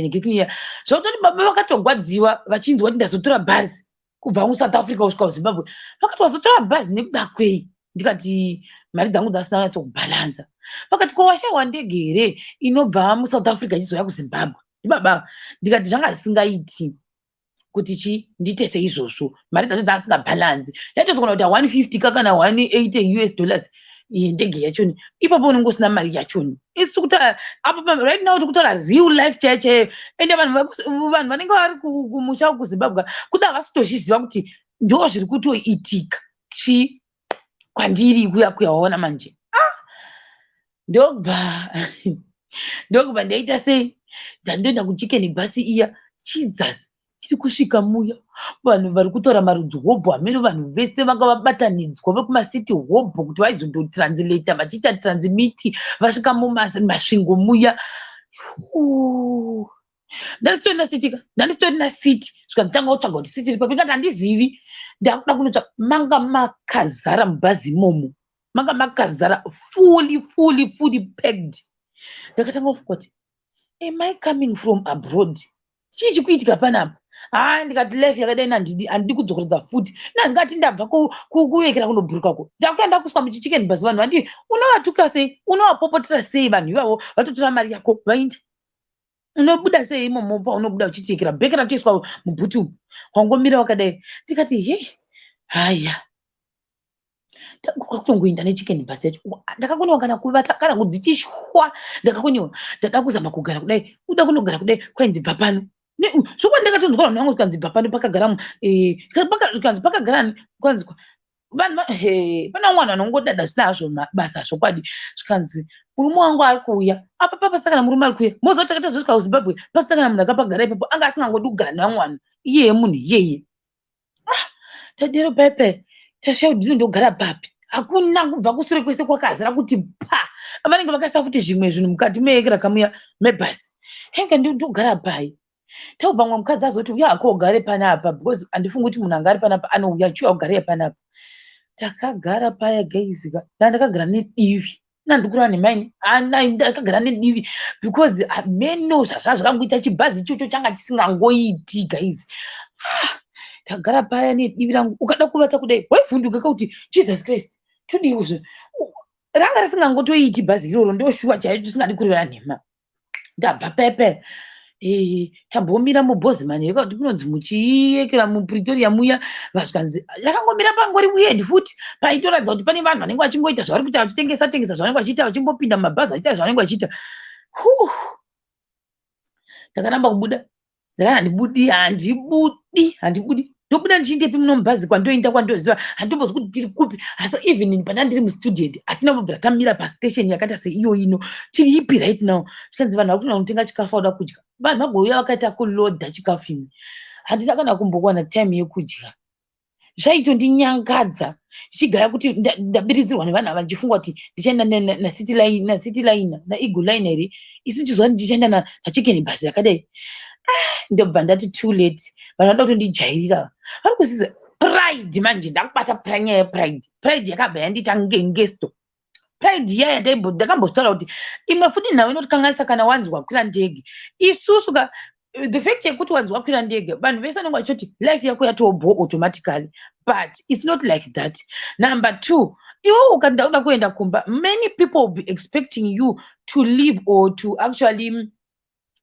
ngekunya zvakutoti baba vakatogwadziwa vachinzwa kuti ndazotora bhazi kubva muSouth Africa kusvika kuZimbabwe. Vakati, "Wazotora bhazi nekuda kwei?" Ndikati mari dzangu dzasina kunyatso. Vakati, "Ko washayiwa ndege here inobva muSouth Africa ichizouya kuZimbabwe?" Ndibaba. Ndikati zvanga zvisingaiti kuti chi ndiite seizvozvo, mari dzacho dzasingabhalanzi. Yaitozogona kuita 150 ka kana 180 US dollars ndege yachoni. Ipapo unenge usina mari yachoni. Isu kutaura apa right now, tiri kutaura real life chaiyo chaiyo. Ende vanhu vanenge vari kumusha kuZimbabwe kuda havasi kutozviziva kuti ndo zviri kutoitika chi kwandiri kuya kuya. Waona manje? Ah! Ndobva ndaita sei? Ndandoenda kuchicken bus iya. Jesus, tiri kusvika muya, vanhu vari kutaura marudzi hobho hameno. Vanhu vese vanga vabatanidzwa vekumasiti hobho kuti vaizondotranslata, vachiita transmit. Vasvika muMasvingo muya, ndandisitorina seat ka, ndandisitorina seat. Svika nditanga kutsvaga kuti seat iri papi. Ngati handizivi, ndakuda kunotsvaga. Manga makazara mubhazi imomo, manga makazara, fully, fully, fully packed. Ndakatanga kufunga kuti, "Am I coming from abroad? Chii chikuitika panapa?" Haa, ndikati life yakadai handidi, handidi kudzokeredza futi. Nandingati ndabva kuyekera kunobhurukako, ndakuya ndakuswa muchichicken bus. Vanhu vandi unovatuka sei? Unovapopotera sei vanhu ivavo? Vatotora mari yako, vaenda. Unobuda sei imomo? Paunobuda uchitekera bheke ratoiswa mubhuti umu, wangomira wakadai. Ndikati, "Hei, haya." Kwakutongoenda nechicken bus yacho. Ndakakoniwa kana kuvata kana kudzichishwa. Ndakakoniwa, ndada kuzama kugara kudai, uda kunogara kudai, kwainzi, "Bva pano." Zvokwadi ndakatonzwa vanhu vangu zvikanzi, "Bva pano." Pakagara zvikanzi pakagara, kwanzi vanhu pane vamwe vanhu vanongodada zvisina hazvo basa. Zvokwadi zvikanzi, "Murume wangu ari kuuya apa." Pa pasina kana murume ari kuuya. Moziva kuti takatozosvika kuZimbabwe pasina kana munhu akapagara ipapo. Anga asingangodi kugara nevamwe vanhu iyeye, munhu iyeye. Ah, tadero paipai, tashaudhino ndogara papi? Hakuna, kubva kusure kwese kwakazara kuti pa. Vanenge vakaisa futi zvimwe zvinhu mukati meekera mebhasi. Henge ndogara pai? Taubva mumwe mukadzi azoti, "Uya hako ugare panapa, because handifungi kuti munhu anga ari panapa anouya. Chiuya ugare panapa." Takagara paya, guys ka. Ndakagara nedivi nandikureva nemaini. Ndakagara nedivi because meno zvazva zvakangoita chibhazi ichocho changa chisingangoiti, guys. Ah, tagara paya nedivi rangu. Ukada kuvata kudai, waivhunduka kauti, "Jesus Christ, todii kuzvo?" Ranga risingangotoiti bhazi iroro, ndoshuwa chaicho, tisingadi kureva nhema. Ndabva pepe, tambomira muBosman yekuti kunonzi muchiyekera muPretoria muya. Zvikanzi rakangomira pangori weird futi, paitoratidza kuti pane vanhu vanenge vachingoita zvavari kuita, vachitengesa tengesa zvavanenge vachiita, vachimbopinda mumabhazi vachiita zvavanenge vachiita. Ndakaramba kubuda. Ndakati handibudi, handibudi, handibudi. Ndobuda ndichindepi muno mubhazi? Kwandoenda kwandoziva handitombozwi kuti tiri kupi. Asi even pana ndiri mustudent, hatina kumbobvira tamira pastation yakaita seiyo ino tiri ipi right now. Zvikanzi vanhu vari kutoenda kunotenga chikafu, vauda kudya. Vanhu vagouya vakaita kulodha chikafu imi. Handina kana kumbowana time yekudya. Zvaitondinyangadza zvichigaya kuti ndabiridzirwa nevanhu ava, ndichifunga kuti ndichaenda naCity Liner, naEagle Liner here, isu ndichiziva kuti ndichaenda nachicken bus yakadai. Ah, ndobva ndati too late. Vanhu vanoda kutondijairira, vari kuziza pride. Manje ndakubata nyaya yepride. Pride yakabva yandiita ngengesto. Pride iya ndakambozvitaura kuti imwe futi nhau inotikanganisa kana wanzi wakwira ndege. Isusu ka, the fact yekuti wanzi wakwira ndege, vanhu vese vanenge vachitoti life yako yatobho automatically, but it's not like that. Number two, iwe ukati ndakuda kuenda kumba, many people will be expecting you to leave or to actually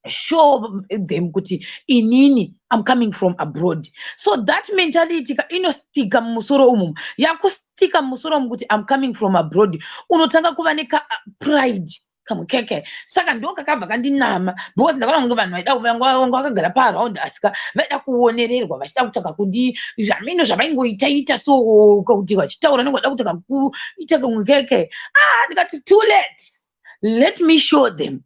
Show them kuti inini I'm coming from abroad. So that mentality ka inostika mumusoro umu, yakustika mumusoro umu kuti I'm coming from abroad. Unotanga kuva neka pride kamukeke. Saka ndo kakabva kandinama, because ndakaona kunge vanhu vaida vanga vakagara paround, asika vaida kuonererwa, vachida kutsvaga kundi zvamino zvavaingoita ita. So kuti vachitaura nenge vada kutsvaga kuita kamukeke. Ah, ndikati, "Too late, let me show them."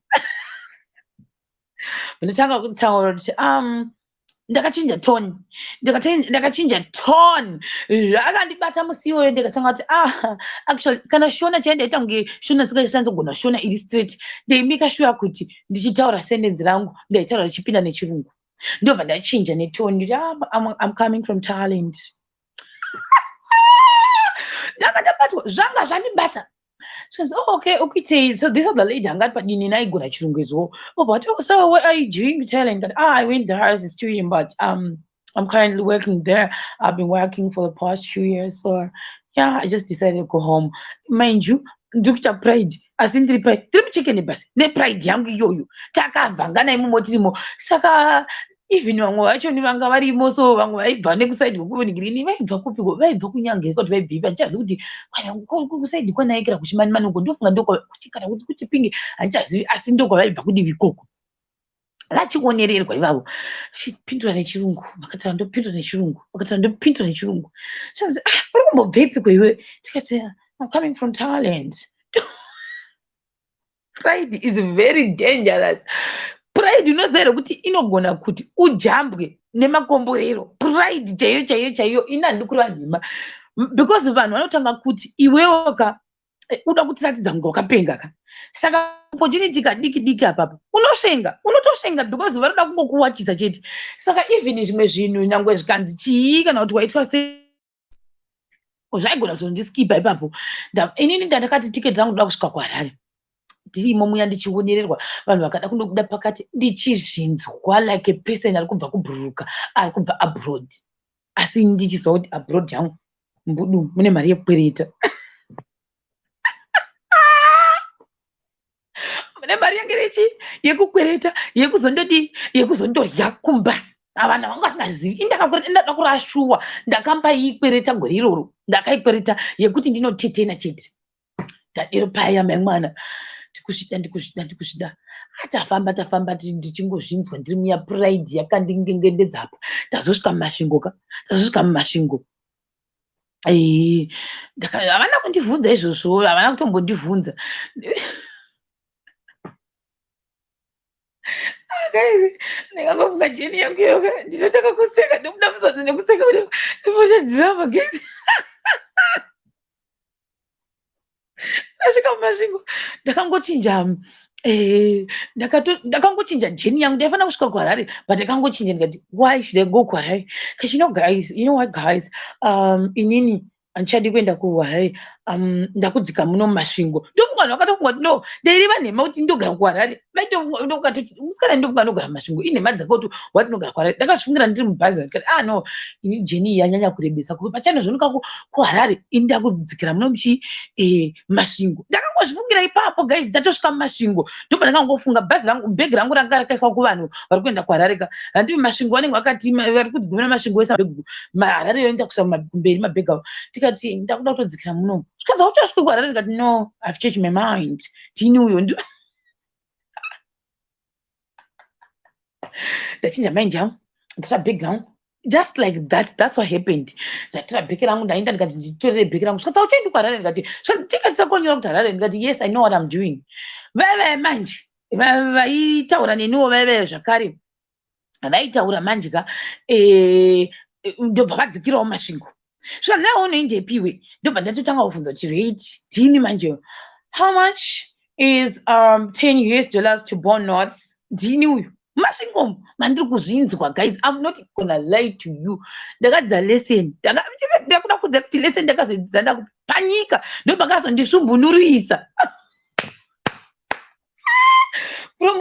Ndotanga kutaura kuti ndakachinja tone, ndakachinja tone. Zvakandibata musi iwoyo. Ndikatanga kuti, ah, actually kana Shona chai ndaita kunge Shona singasanzogona Shona iri straight. Ndaimeka sure kuti ndichitaura sentence rangu ndaitaura richipinda nechirungu. Ndobva ndachinja netone, nditi, "Ah, I'm coming from Thailand." Ndanga ndabatwa, zvanga zvandibata. She "Oh, okay, okay." So this other lady anga padini naigona chirungu as well. Oh, but oh, so what are you doing in Thailand? But, ah, I went there as a student, but I'm currently working there. I've been working for the past 2 years. So yeah, I just decided to go home. Mind you, ndikuita pride, asi ndiri pai ndiri muchicken bus nepride yangu iyoyo. Takabvangana imomo tirimo. Saka even vamwe vachoni vanga varimo, so vamwe vaibva nekuside kwekuVongirini, vaibva kupiko, vaibva kunyange kuti vaibva ipi handichazivi, kuti kuside kwanaikira kuChimanimani uko, ndofunga ndokuti kana kuti kuChipinge, handichazivi, asi ndokwavaibva kudivi ikoko, vachionererwa ivavo. Chipindura nechirungu, vakataura, ndopindura nechirungu, vakataura, ndopindura nechirungu. Zvanzi, "Ah, uri kumbobvepiko iwe?" Tikati, "I'm coming from Thailand." Pride is very dangerous. Pride, unoziva here kuti inogona kuti ujambwe nemakomborero? Pride chaiyo chaiyo chaiyo ina handikureva nhema, because vanhu vanotanga kuti iwewo ka uda kutiratidza kunge wakapenga ka. Saka opportunity kadiki diki apapo unosvenga, unotosvenga, because vanoda kungokuwachisa chete. Saka even zvimwe zvinhu, nyangwe zvikanzi chii kana kuti waitwa sei, zvaigona kutondisikipa ipapo. Inini ndandakati tiketi rangu ndoda kusvika kuHarare. Ndirimo muya ndichionererwa, vanhu vakada kundobuda pakati, ndichizvinzwa like a person ari kubva kubhururuka, ari kubva abroad, asi ndichizwa kuti abroad yangu mbudu mune mari yekukwereta, mune mari yange rechi yekukwereta, yekuzondodii, yekuzondorya kumba. Vanhu vanga vasingazivi. Indakakwereta, indada kurashuwa, ndakambaiikwereta gore iroro, ndakaikwereta yekuti ndinotetena chete. Ndadero paya, mai mwana, ndikuzvida, ndikuzvida, ndikuzvida. Tafamba, tafamba, ndichingozvinzwa ndiri muya, pride yakandingengendedza apa. Tazosvika muMasvingo ka, tazosvika muMasvingo. Havana kundibvunza izvozvo, havana kutombondibvunza. Guys, ndingangofunga jeni yangu yoga, ndinotanga kuseka, ndobuda musodzi nekuseka ndimochadziramba. Guys, ndasvika muMasvingo, ndakangochinja ndakangochinja jeni yangu. Ndaifanira kusvika kuHarare, but ndakangochinja ndikati, "Why should I go kuHarare?" Because you know guys, you know what guys, inini handichadi kuenda kuHarare. Ndakudzika muno muMasvingo. Ndofunga vanhu vakatofunga kuti no, ndaireva nhema kuti ndogara kuHarare. Musikana, ndofunga ndogara muMasvingo, inhema dzake kuti wati ndogara kuHarare. Ndakazvifungira ndiri mubhazi, ndikati, "Ah no, ini jeni iyi yanyanya kurebesa pachanozvonoka kuHarare. Ini ndakudzikira muno muchi Masvingo." Ndakangozvifungira ipapo guys. Tatosvika muMasvingo, ndobva ndakangofunga bhazi rangu, bhegi rangu ranga rakaiswa kuvanhu vari kuenda kuHarare ka. Handi Masvingo vanenge vakati vari kugumira Masvingo wese, Harare yoenda kusa kumberi mabhegi avo. Tikati, "Ndakuda kutodzikira muno." Zvikanzi, "Uchasvika kuHarare?" Ndikati, "No, I've changed my mind." Tini uyo ndachinja mind yangu, ndatora bhegi rangu. Just like that, that's what happened. Ndatora bheki rangu, ndaenda, ndikati, "Nditorere bheki rangu." Zvikanzi, "Auchaendi kuHarare?" Ndikati, zvikanzi, "Tikatisa konyora kuti Harare." Ndikati, "Yes, I know what I'm doing." Vaive manje vaitaura neniwo, vaive zvakare vaitaura manje ka. Ndobva vadzikirawo Masvingo. Zvikanzi, "Nawe unoendepiwe?" Ndobva ndatotanga kubvunza kuti rate ndini manje, "How much is 10 US dollars to Bon North?" Ndini uyu Masvingo mandiri kuzvinzwa. Guys, I'm not gonna lie to you, ndakadzidza lesson. Ndakuda kudza kuti lesson ndakazodzidza ndakupanyika. Ndobva kazondisvumbunurisa from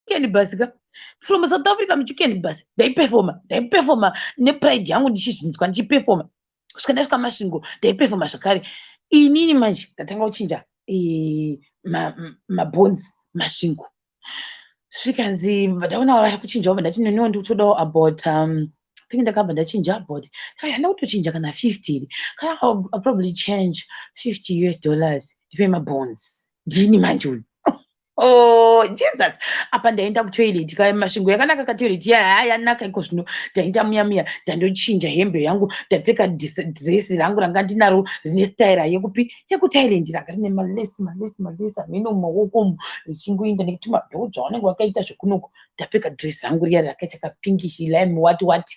chicken bus ka, from South Africa muchicken bus. Ndaipefoma, ndaipefoma nepride yangu, ndichizvinzwa ndichipefoma kusvika ndasvika Masvingo. Ndaipefoma zvakare inini manje. Ndatanga kuchinja mabhonzi Masvingo. Zvikanzi ndaona vari kuchinjawo, ndati neniwo ndikutodawo about think ndakabva ndachinja about, handina kutochinja kana 50, kana I'll probably change $50 US, ndipe mabonds. Ndini manje uyu. Oh Jesus, apa ndaenda kutoilet ka. Masvingo yakanaka katoilet ya, yanaka iko zvino. Ndaenda muya muya, ndandochinja hembe yangu, ndapfeka dress rangu ranga ndinaro rine staira yekupi, yekuThailand, ranga rine malesi malesi malesi amene mumaoko umu, richingoenda nekuti mabheudzo avanenge vakaita zvekunoko. Ndapfeka dress rangu riya rakaita kapinkish lime, what what.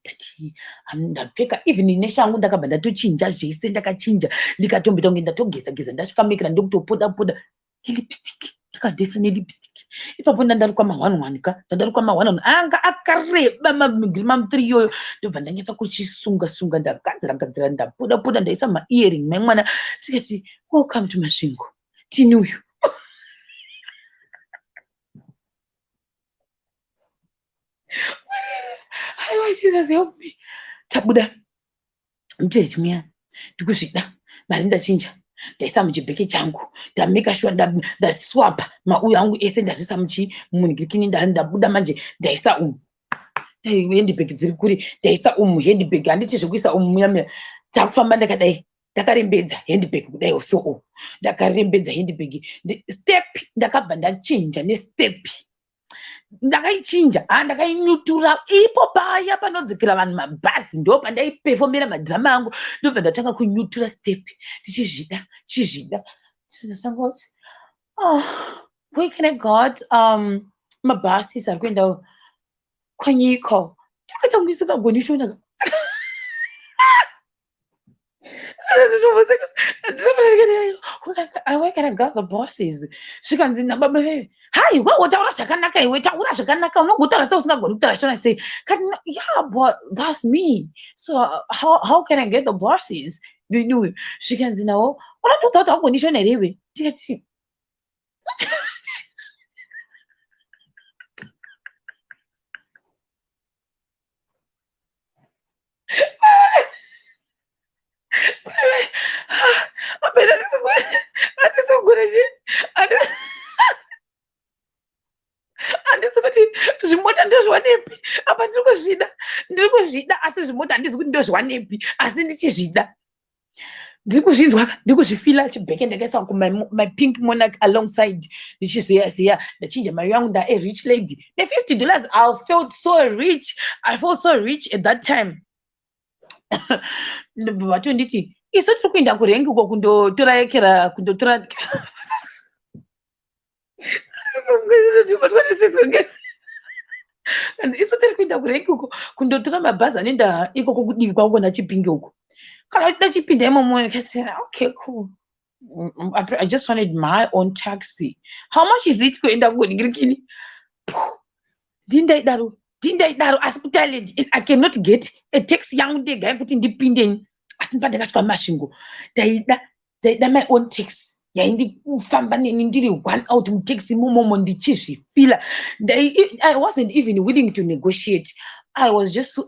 Ndati ndapfeka even neshangu, ndakabva ndatochinja zvese, ndakachinja, ndikatomboita kunge ndatogeza geza. Ndasvika mekera, ndokutopoda poda nelipstick, ndikadhesa nelipstick ipapo. Ndandarukwa ma1 1 ka, ndandarukwa ma1 1 anga akareba mamigiri mam3 iyoyo. Ndobva ndanyatsa kuchisunga sunga, ndagadzira gadzira, ndapoda poda, ndaisa maearing mai mwana. Tikati, "Welcome to Masvingo." Tini uyu. Aiwa, Jesus help me. Tabuda mutoilet muya, ndikuzvida mari ndachinja, ndaisa muchibheke changu, ndameka sure ndaswapa mauyo angu ese, ndazvisa munhikirikini. Ndabuda manje, ndaisa umu handbag dziri kuri, ndaisa umu handbag, handiti zvekuisa umu muya muya. Takufamba ndakadai, ndakarembedza handbag kudai so, u ndakarembedza handbag. Step ndakabva ndachinja nestep, ndakaichinja, ha, ndakainyutura ipo paya panodzikira vanhu mabhazi, ndo pandaipefomera madhirama angu. Ndobva ndatanga kunyutura step ndichizvida chizvida. Ndasangoti, "Oh, where can I got mabhasis ari kuenda kwanyika?" Ndakaita kunge isingagoni shona. "Where can I got the buses?" Zvikanzi nababa veve, "Hai, wewe, taura zvakanaka iwe, taura zvakanaka. Unogotaura sei usingagoni kutaura shona sei?" Kati, "Yeah, but that's me. So how can I get the buses?" Ndini. Zvikanzi nawo, "Unotoudza kuti haugoni shona here iwe?" Ndikati, "Apena handisogona chi, handisi kuti zvimota ndozviwanepi apa. Ndiri kuzvida, ndiri kuzvida, asi zvimota handizi kuti ndozviwanepi, asi ndichizvida, ndiri kuzvinzwa, ndiri kuzvifila." Chibheke ndakaisa my, my pink monarch alongside, ndichizeya zeya. Ndachinja mari yangu, nda a rich lady ne$50. I felt so rich, I felt so rich at that time. Ndobva vatonditi, "Isu tiri kuenda kurengi uko kundotora ekera, kundotora." "Isu tiri kuenda kurengi uko kundotora mabhazi anoenda ikoko kudivi kwako naChipinge uko. Kana uchida, chipinda imomo." Ndikati, "Okay, cool. I just wanted my own taxi. How much is it kuenda kuningirikini?" Ndindaidaro, ndindaidaro, asi kuThailand I cannot get a taxi yangu ndega yekuti ndipindeni. Asi pandakasvika muMasvingo, ndaida, ndaida my own taxi yaindifamba neni, ndiri one out mutaxi imomomo, ndichizvifila. I wasn't even willing to negotiate. I was just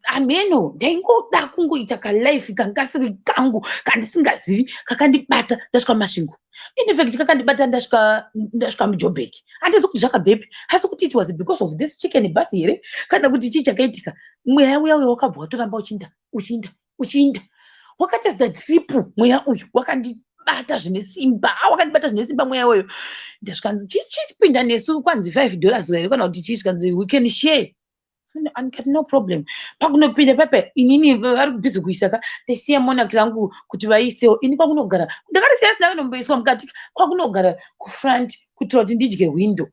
ameno, ndaingoda kungoita kalife kanga kasiri kangu, kandisingazivi, kakandibata ndasvika Masvingo. In fact, kakandibata ndasvika muJoburg. Handizi kuti zvakabvepi, asi kuti it was because of this chicken bus here, kana kuti chii chakaitika. Mweya uya uya wakabva watoramba uchinda, uchinda, uchinda, wakaita zita trip. Mweya uyu wakandibata zvine simba, wakandibata zvine simba mweya uyu. Ndasvikanzi, "Chipinda nesu." Kwanzi $5 here kana kuti chii? Zvikanzi, "We can share." Andikati, "No problem." Pakunopinda pepe, inini vari kubhizi kuisa ka, ndaisiya monarch rangu kuti vaisewo. Ini kwakunogara, ndakarisiya sina kunomboiswa mukati, kwakunogara kufront kuitira kuti ndidye window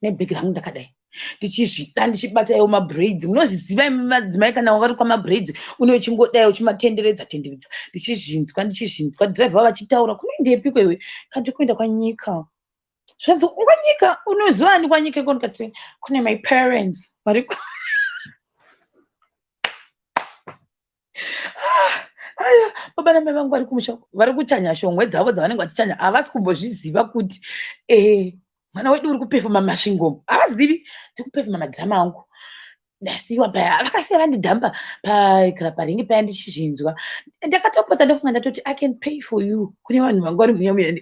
nebhegi rangu ndakadai, ndichizvida, ndichibata iwo mabraids. Munoziziva imi madzimai, kana wakarukwa mabraids une uchingodai uchimatenderedza tenderedza. Ndichizvinzwa, ndichizvinzwa dhiraivha vachitaura, "Kunoendepiko iwe?" Kandi, "Kuenda kwanyika." Zvanzi, "Kwanyika? Unoziva ani kwanyika iko?" Ndikati, "Kune my parents variko." Aya, baba namai vangu vari kumusha, vari kuchanya shongwe dzavo dzavanenge vachichanya. Havasi kumbozviziva kuti mwana wedu uri kupefoma Masvingo. Havazivi ndiri kupefoma madhirama angu. Ndasiyiwa paya, vakasiya vandidhamba pakara paringi paya. Ndichizvinzwa, ndakatopotsa ndofunga, ndatoti, "I can pay for you." Kune vanhu vanga vari muya muya.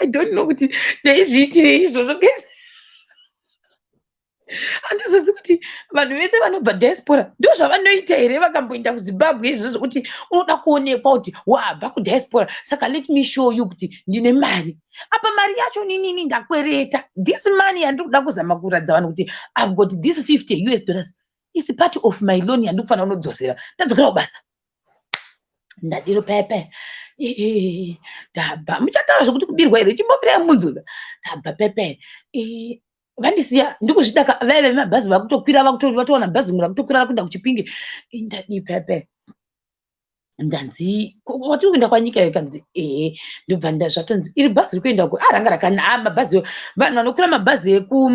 I don't know kuti ndaizviitirei izvozvo guys. Handizozi kuti vanhu vese vanobva diaspora ndo zvavanoita here vakamboenda kuZimbabwe izvozvo, zvekuti unoda kuonekwa kuti wabva kudiaspora, saka let me show you kuti ndine mari. Apa mari yacho ninini ndakwereta. This money yandiri kuda kuzama kuratidza vanhu kuti I've got this 50 US dollars is part of my loan yandiri kufanira kunodzosera ndadzokera kubasa. Ndadiro paya paya, ndabva muchataura zvekuti kubirwa here, chimbomirai munzwa. Ndabva paya paya, vandisiya ndikuzvida vaive vemabhazi vakutokwira, vatowana bhazi rimwe rakutokwira rakuenda kuChipinge. Ndadii paya paya, ndanzi watiri kuenda kwanyika here? Kanzi ehe. Ndobva zvatonzi iri bhazi riri kuenda ku ranga rakana mabhazi vanhu vanokwira mabhazi eku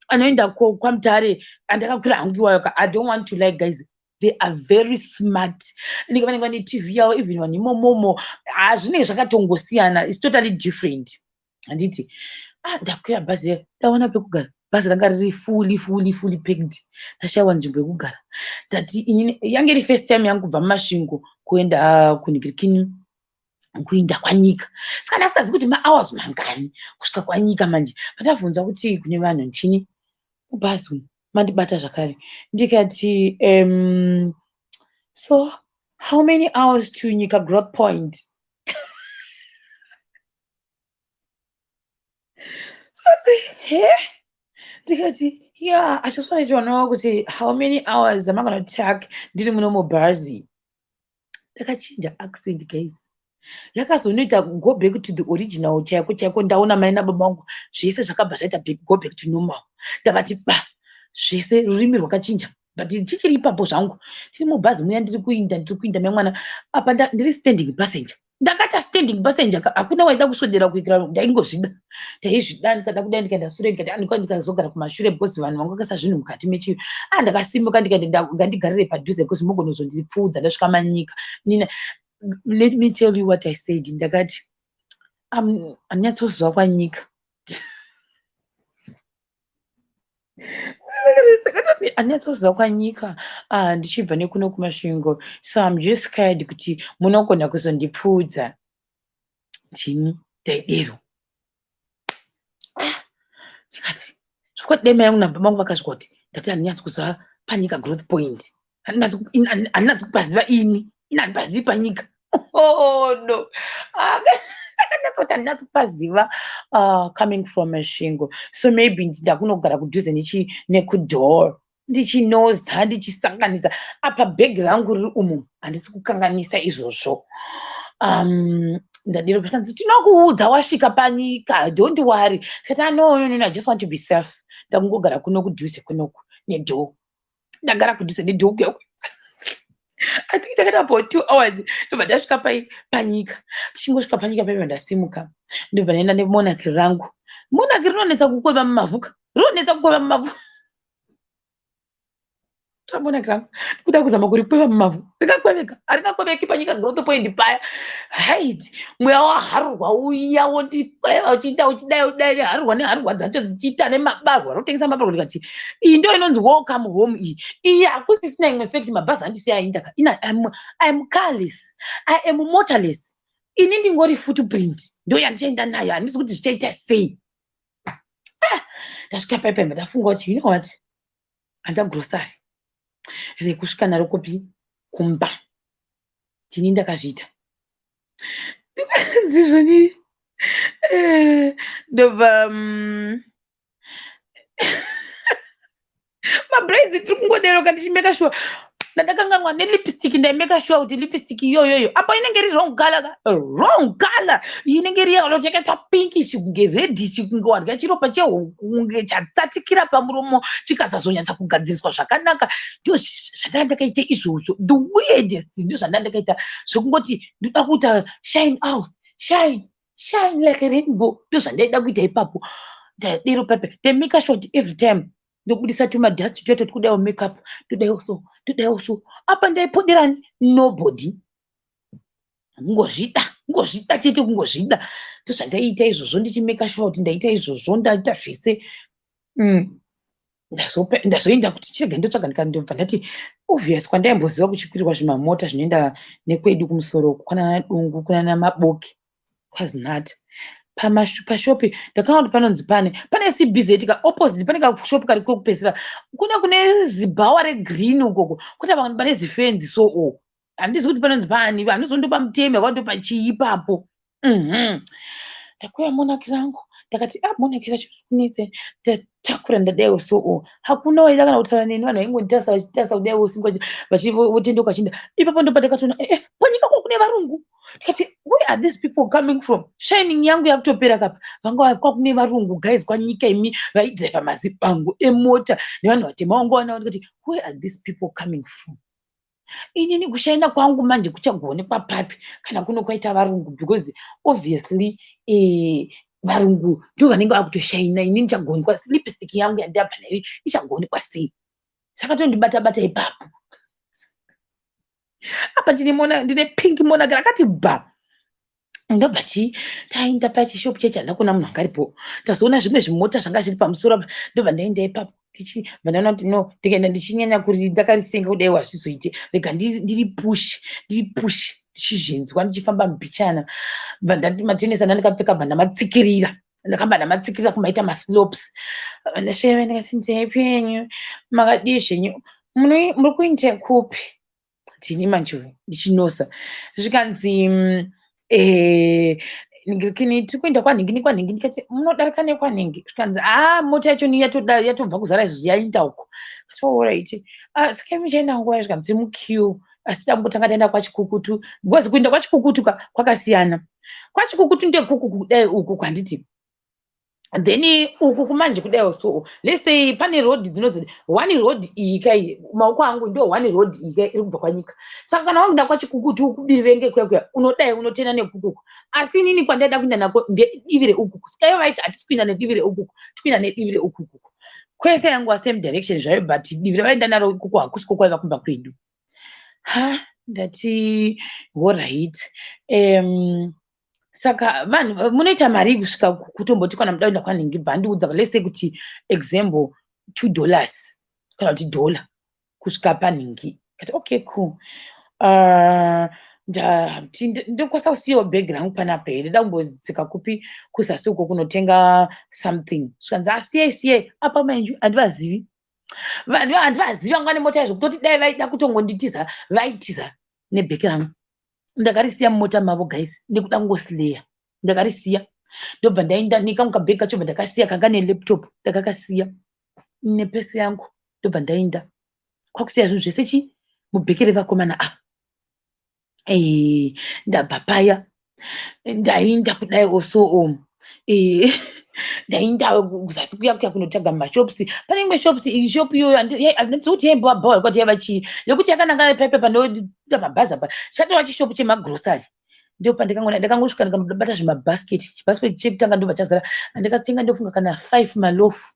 anoenda kwaMutare andakakwira hangu iwayo ka. I don't want to like, guys, they are very smart. Inenge vanenge vane TV yavo, even vanhu imomomo hazvinenge zvakatongosiyana, it's totally different, handiti? Ah, ndakwira bhazi, ndaona pekugara. Bhazi ranga riri fully, fully, fully packed. Ndashayiwa nzvimbo yekugara. Ndati inini yange iri first time yangu kubva muMasvingo kuenda kunhikirikini, kuenda kwanyika, saka ndasingazivi kuti mahours mangani kusvika kwanyika. Manje pandabvunza kuti kune vanhu ndini mubhazi umu mandibata zvakare, ndikati, "So how many hours to Nyika Growth Point?" Zvanzi, "He?" Ndikati, "Yeah, I just wanted to know kuti how many hours am I gonna take ndiri muno mubhazi." Ndakachinja accent, guys, yakazonoita go back to the original chaiko chaiko. Ndaona mai nababa vangu, zvese zvakabva zvaita go back to normal. Ndavati ba zvese rurimi rwakachinja, but chichiri ipapo zvangu. Tiri mubhazi muya, ndiri kuinda, ndiri kuinda mai mwana apa ndiri standing passenger. Ndakaita standing passenger, hakuna waida kuswedera kuitira ndaingozvida, ndaizvida. Ndikada kudai, ndikaenda sure, ndikati ndikazogara kumashure because vanhu vanga vakaisa zvinhu mukati mechi. Ah, ndakasimuka ndikaenda, ngandigarire padhuze because mogona kuzondipfuudza ndasvika manyika. Nina, let me tell you what I said. Ndakati, "Handinyatsozwa kwanyika, handinyatsozwa kwanyika ndichibva nekuno kuMasvingo, so I'm just scared kuti munogona kuzondipfuudza." Ndini ndaidero. Ah, ndikati zvokwadi mai yangu nababa vangu vakazwa kuti ndati handinyatsi kuziva panyika Growth Point, handinatsi kupaziva ini, ini handipazivi panyika. Oh no, ndakanyatsa kuti handinatsi kupaziva coming from Masvingo, so maybe ndakunogara kudhuze nekudoor, ndichinoza ndichisanganisa. Apa bhegi rangu riri umu, handisi kukanganisa izvozvo. Ndadiro zvikanzi, "Tinokuudza wasvika panyika, don't worry." Ndikati, "Ah, no, no, no, I just want to be safe. Ndakungogara kuno kudhuze kunoku nedoor." Ndagara kudhuze nedoor kuya, I think takaita about 2 hours, ndobva ndasvika panyika. Tichingosvika panyika paipa, ndasimuka, ndobva ndaenda nemonaki rangu. Monaki rinonetsa kukweva mumavhuka, rinonetsa kukweva mumavhu. Monaki rangu kuda kuzama kurikweva mumavhu, rikakweveka? Haringakweveki panyika Growth Point paya. Hait, mweya waharurwa uya wondikweva, uchiita uchidai udai, neharurwa neharurwa dzacho dzichiita nemabarwa rotengesa mabarwa. Ndikati, "Iyi ndo inonzi welcome home iyi." Iyi hakusisina imwe fact. Mabhazi handisi aindaka ina. I'm carless, I am motorless. Ini ndingori footprint, ndo yandichaenda nayo, handisi kuti zvichaita sei. Ah, ndasvika paipemba, ndafunga kuti, you know what, handagrosari rekusvika naro kopi kumba. Tini ndakazviita zizvoni, ndobva mabraids tiri kungoderoka, ndichimeka sure ndandakanganwa nelipstick. Ndaimeka sure kuti lipstick iyoyoyo apa inenge iri wrong color ka, wrong color inenge iri yakaita pinkish kunge reddish, kunge wadya chiropa chehuku, kunge chatsatikira pamuromo, chikasazonyatsa kugadziriswa zvakanaka. Ndo zvandanga ndakaita izvozvo, the weirdest. Ndo zvandanga ndakaita zvekungoti ndoda kuita shine out, shine, shine like a rainbow. Ndo zvandaida kuita ipapo. Ndadero pepe, ndaimeka sure kuti every time ndobudisa tumadust tuya twekudawo makeup, ndodaiwo so, ndodaiwo so. Apa ndaipoderani nobody, kungozvida, kungozvida chete, kungozvida. Ndozvandaiita izvozvo, ndichimeka sure kuti ndaita izvozvo, ndaita zvese. Ndazoenda kuti chirega ndotsvaga, ndikandobva ndati obvious kwandaimboziva kuchikwirirwa zvimamota zvinoenda nekwedu kumusoro kwanana Dungu, kunana Maboki, kwaZinata. Pashopi ndakaona kuti panonzi pane CBZ ka opposite, pane kashopu kari kwekupedzisira kune zibhawa regreen ukoko, kwete pane zifenzi. So o handizi kuti panonzi pani, handizondopa muteme wakandopa chii ipapo. Ndakuya monaki rangu, ndakati, "A, monaki racho kunetse." Ndatakura, ndadaiwo. So o hakuna waida kana kutaura neni, vanhu vaingonditarisa, vachitarisa kudai, vosimba votendoka vachienda. Ipapo ndopa ndakatoona, eh, panyika ko kune varungu. Ndikati, "Where are these people coming from?" Shining yangu yakutopera kapa, vanga kwakune varungu, guys, kwanyika imi, vaidhiraivha mazibango emota nevanhu vatema vangu vana. Ndikati, "Where are these people coming from?" Inini kushaina kwangu manje kuchagoonekwa papi kana kuno kwaita varungu? Because obviously, varungu ndo vanenge vakutoshaina. Inini ndichagoonekwa, lipstick yangu yandabva nayo ichagoonekwa sei? Zvakatondibata bata ipapo. Apa ndine pink monaki rakati bha. Ndobva chi taenda pachishopu chechi, handina kuona munhu anga aripo. Ndazoona zvimwe zvimota zvanga zviri pamusoro apa. Ndobva ndaenda ipapo, ndichibva ndaona kuti no, ndikaenda ndichinyanya kuri ndakarisenga kudai, hazvizoite. Rega ndiripushe, ndiripushe, ndichizvinzwa ndichifamba mbichana. Bva ndati matenesi andandakapfeka, bva ndamatsikirira, ndakamba ndamatsikirira kumaita maslopes. Ndasvika, ndikati, "Ndeipenyu, makadii zvenyu? Muri kuenda kupi?" Ndini manje uyu ndichinosa. Zvikanzi, "Tiri kuenda kwanhingi nekwanhingi." Ndikati, "Munodarika nekwanhingi?" Zvikanzi, "A, mota yacho yatobva kuzara izvozvi, yaenda uko." Kati, "Alright, saka muchaenda nguva?" Zvikanzi, "Tiri muqueue, asi tambotanga taenda kwaChikukutu, because kuenda kwaChikukutu kwakasiyana. KwaChikukutu ndekuku kudai uku kwanditi, then uku kumanje kudaiwo. So let's say pane road dzinozi one road iyi kai, maoko angu ndo one road iyi kai iri kubva kwanyika. Saka kana wakuenda kwaChikukutu kubirivenge kuya kuya, unodai unotenda nekukuku. Asi inini kwandaida kuenda nako ndedivi reukuku. Saka ivo vaiti, 'Hatisi kuenda nedivi reukuku, tikuenda nedivi reukuku.' Kwese yanguva same direction zvayo, but divi ravaenda naro ikuku hakusiko kwaiva kumba kwedu." Ha, ndati, "Alright, saka vanhu munoita mari kusvika kutomboti kana muda kuenda kwanhingi?" Bhandiudza, let's say kuti example, $2 kana kuti dollar kusvika panhingi. Kati, "Okay, cool. Ndati ndokwanisa kusiyawo bhegi rangu panapa here? Ndoda kumbodzika kupi kuzasi uko kunotenga something." Zvikanzi, "Asiyei, siyei apa." Mainju, handivazivi vanhu, handivazivi. Vanga nemota yazvo, kutoti dai vaida kutongonditiza, vaitiza nebheki rangu. Ndakarisiya mumota mavo, guys, ndikuda kungosileya. Ndakarisiya, ndobva ndaenda nekamwe kabhegi kacho, bva ndakasiya kanga nelaptop, ndakakasiya nepesi yangu. Ndobva ndaenda kwakusiya zvinhu zvese chi mubheki revakomana ava. Ndabva paya, ndaenda kudai also, ndaenda kuzasi kuya kuya kunotsvaga mumashops. Pane imwe shops, shop iyoyo handizivi kuti yaimbova bhawa kuti yaiva chii, yekuti yakananga paipa panoita mabhazi apa, chatova chishopu chemagrocery. Ndipo pandakangona, ndakangosvika, ndikandobata zvimabhasiketi. Chibhasiketi chekutanga ndobva chazara. Ndakatenga, ndofunga kana five malofu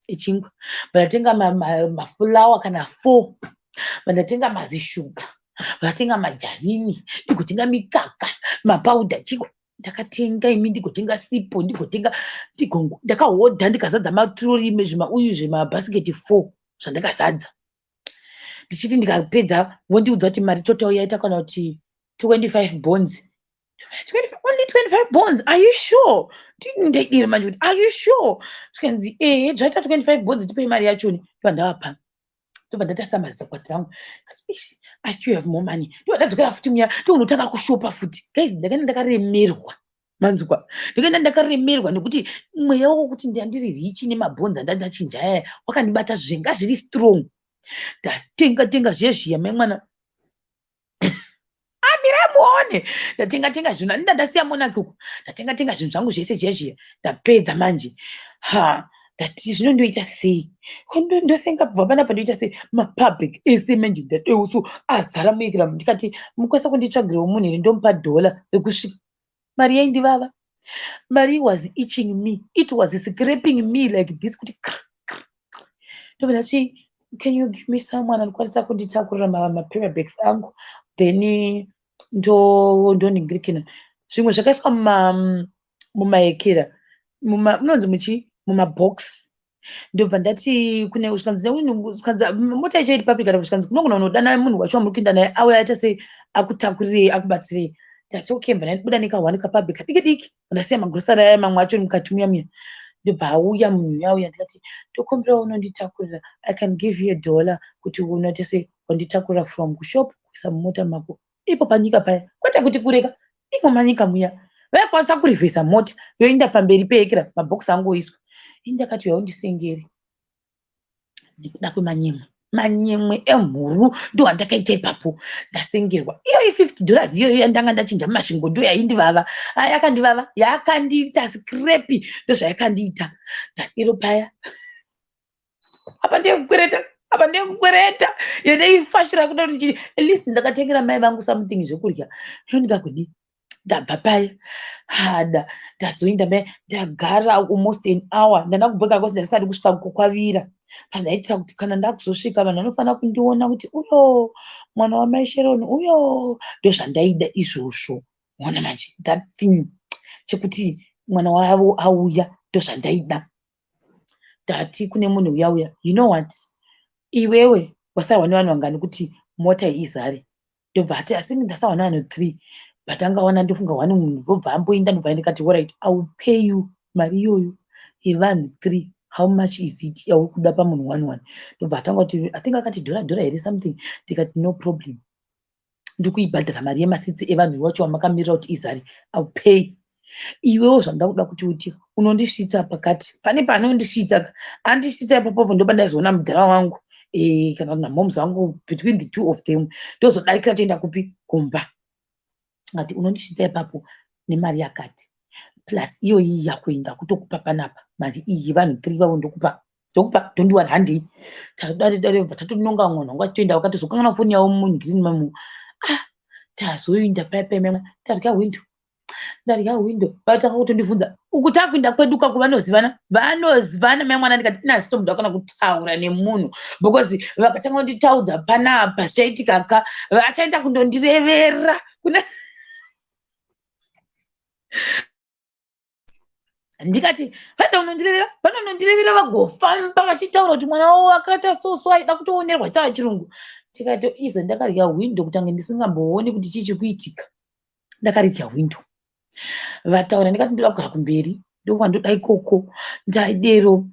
echingwa, bva ndatenga mafulawa kana four, bva ndatenga mazishuga, bva ndatenga majarini, ndigotenga mikaka, mapauda, chingwa ndakatenga imi, ndigotenga sipo, ndigotenga, ndakahodha, ndikazadza maturori zvimauyu zvemabhasiketi four zvandakazadza. Ndichiti ndikapedza, vondiudza kuti mari total yaita kana kuti 25 bonds. 25, only 25 bonds? Are you sure?" Ndaidira manje kuti, "Are you sure?" Zvikanzi, "Ehe, zvaita 25 bonds, tipei mari yachoni." Ndobva ndavapa, ndobva ndatarisa mazakwati rangu, kati, "Ish, I still have more money." Ndobva ndadzokera futi muya, ndonotanga kushopa futi. Guys, ndakaenda ndakaremerwa, manzwa? Ndakaenda ndakaremerwa nekuti mweya wokuti ndandiri rich nemabhonzi andandachinja aya wakandibata zvenga zviri strong. Ndatenga tenga zviye zviya, mai mwana, amirai muone. Ndatenga tenga zvinhu, andinda ndasiya monaki uku. Ndatenga tenga zvinhu zvangu zvese zviya zviya. Ndapedza manje, ha, ndati, "Zvino ndoita sei? Ndosenga kubva panapa, ndoita sei?" Mapublic ese manje ndadeuso azara muekera. Ndikati, "Mukwanisa kunditsvagirawo munhu here? Ndomupa dhola rekusvika." Mari yaindivava, mari was itching me, it was scraping me like this kuti. Ndobva ndati, "Can you give me someone anokwanisa kunditakurira mapaperbags angu, then ndoningirikina zvimwe zvakaiswa mumaekera, munonzi muchi mumabox?" Ndobva ndati kune, zvikanzi, "Mota yacho iri public." Kana zvikanzi, "Kunogona kunodana munhu wacho wamuri kuenda naye, auya aita sei, akutakurirei, akubatsirei." Ndati okay, mbva ndabuda nekahwani kapabhi kadiki diki, ndasiya magrosari aya, mamwe acho mukati muya muya. Ndobva auya munhu uyauya, ndikati, "Tokumbira unonditakurira. I can give you $1 kuti unoite sei, wanditakurira from kushop kuisa mumota mako." Ipo panyika paya, kwete kuti kureka, imo manyika muya vaikwanisa kurivhesa mota yoenda pamberi peekera, mabhokisi angoiswa. Ini ndakati, "Yaundisengeri nekuda kwemanyemwe, manyemwe emhuru ndo andakaita ipapo." Ndasengerwa iyoyi $50 iyoyo yandanga ndachinja muMasvingo, ndo yaindivava, yakandivava, yakandiita scrap, ndo zvayakandiita. Ndadiro paya, apa ndeyekukwereta, apa ndeyekukwereta yendeifashira kuda kuti at least ndakatengera mai vangu something zvekurya. Io ndingagodi. Ndabva paya hada, ndazoenda mai, ndagara almost an hour. Ndanda kubheka kwose, ndasingadi kusvika kukwavira pandaitira kuti kana ndakuzosvika vanhu vanofanira kundiona kuti uyo mwana wamai Sharon uyo. Ndozvandaida izvozvo. Ona manje, that thing chekuti mwana wavo auya, ndozvandaida. Ndati kune munhu uya uya, "You know what, iwewe wasarwa nevanhu vangani kuti mota izare?" Ndobva ati, "Asi ndasarwa nevanhu three, but angawana ndofunga one munhu." Ndobva amboenda, ndobva ndikati, "Alright, I will pay you mari iyoyo yevanhu three. How much is it yauri kuda pamunhu one one?" Ndobva atanga kuti, I think akati dhora dhora here, something. Ndikati, "No problem, ndikuibhadhara mari yemaseats evanhu vacho vamakamirira kuti izare. I will pay. Iwewo zvandakuda kuti uti unondisvitsa pakati pane panondisvitsa." Andisvitsa ipapopo, ndopandaizoona mudhara wangu kana namoms vangu, between the two of them ndozodarikira toenda kupi, kumba. Ati, "Unondisvitsa ipapo nemari yakati, plus iyoyi yakuenda kutokupa panapa mari iyi yevanhu three vavo, ndokupa, ndokupa, tondiwani, handei." Tadare dare, bva tatononga munhu wangu achitoenda, vakatozokanganwa foni yavo mungirini mamu. Ah, tazoinda paya paya, tarya hwindo, ndarya hwindo. Vatanga kutondibvunza, "Uku takuinda kwedu kako, vanozivana?" Vanozivana mai mwana. Ndikati, "Inasi tomuda kana kutaura nemunhu, because vakatanga kunditaudza panapa zvichaitika ka, vachaenda kundondirevera kuna." Ndikati, "Vaenda kunondirevera, vanonondirevera, vagofamba vachitaura kuti mwana wavo akaita soso, aida kutoonerwa chava chirungu." Ndikati, "Ize ndakarya hwindo kutange ndisingambooni kuti chii chiri kuitika." Ndakaridya hwindo. Vataura, ndikati, "Ndoda kugara kumberi, ndokwandoda ikoko." Ndaidero,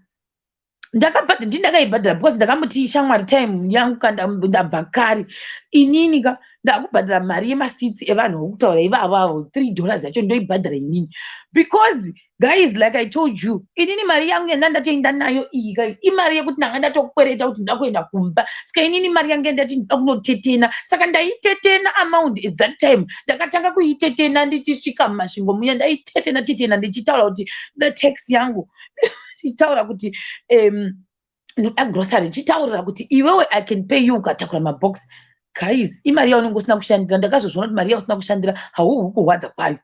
ndakabhadhara, ndini ndakaibhadhara, because ndakamuti, "Shamwari, time yangu ndabva kare inini ka, ndakubhadhara mari yemaseats evanhu vokutaura ivavo avo, $3 yacho ndoibhadhara inini." Because guys, like I told you, inini mari yangu yanda ndatoenda nayo iyi ka, imari yekuti ndanga ndatokwereta kuti ndoda kuenda kumba. Saka inini mari yangu yandati ndoda kunotetena, saka ndaitetena amount at that time. Ndakatanga kuitetena ndichisvika muMasvingo muya, ndaitetena tetena ndichitaura kuti ndoda taxi yangu, ndichitaura kuti ndoda grocery, ndichitaurira kuti, "Iwewe, I can pay you ukatakura mabox." Guys, imari yaunenge usina kushandira. Ndakazozviona kuti mari yausina kushandira hauhwi kurwadza kwayo.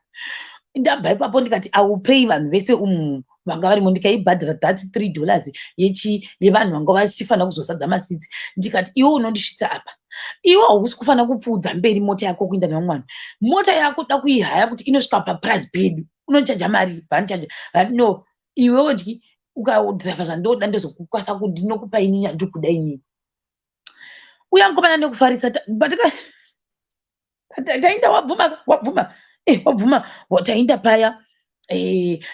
Ndabva ipapo ndikati, "I will pay vanhu vese umu vanga varimo." Ndikaibhadhara that $3 yechi yevanhu vanga vachifanira kuzosadza maseats. Ndikati, "Iwe unondisvitsa apa, iwe hausi kufanira kupfuudza mberi mota yako kuinda nevamwe vanhu. Mota yako da kuihaya kuti inosvika papurazi pedu, unochaja mari." Vanochaja, vati, "No, iwewo dyi ukadhiraivha zvandoda, ndozokukwanisa ndinokupa inini handiri kuda inini." Uya mukomana nekufarisa, taenda, wabvuma, wabvuma, wabvuma. Taenda paya,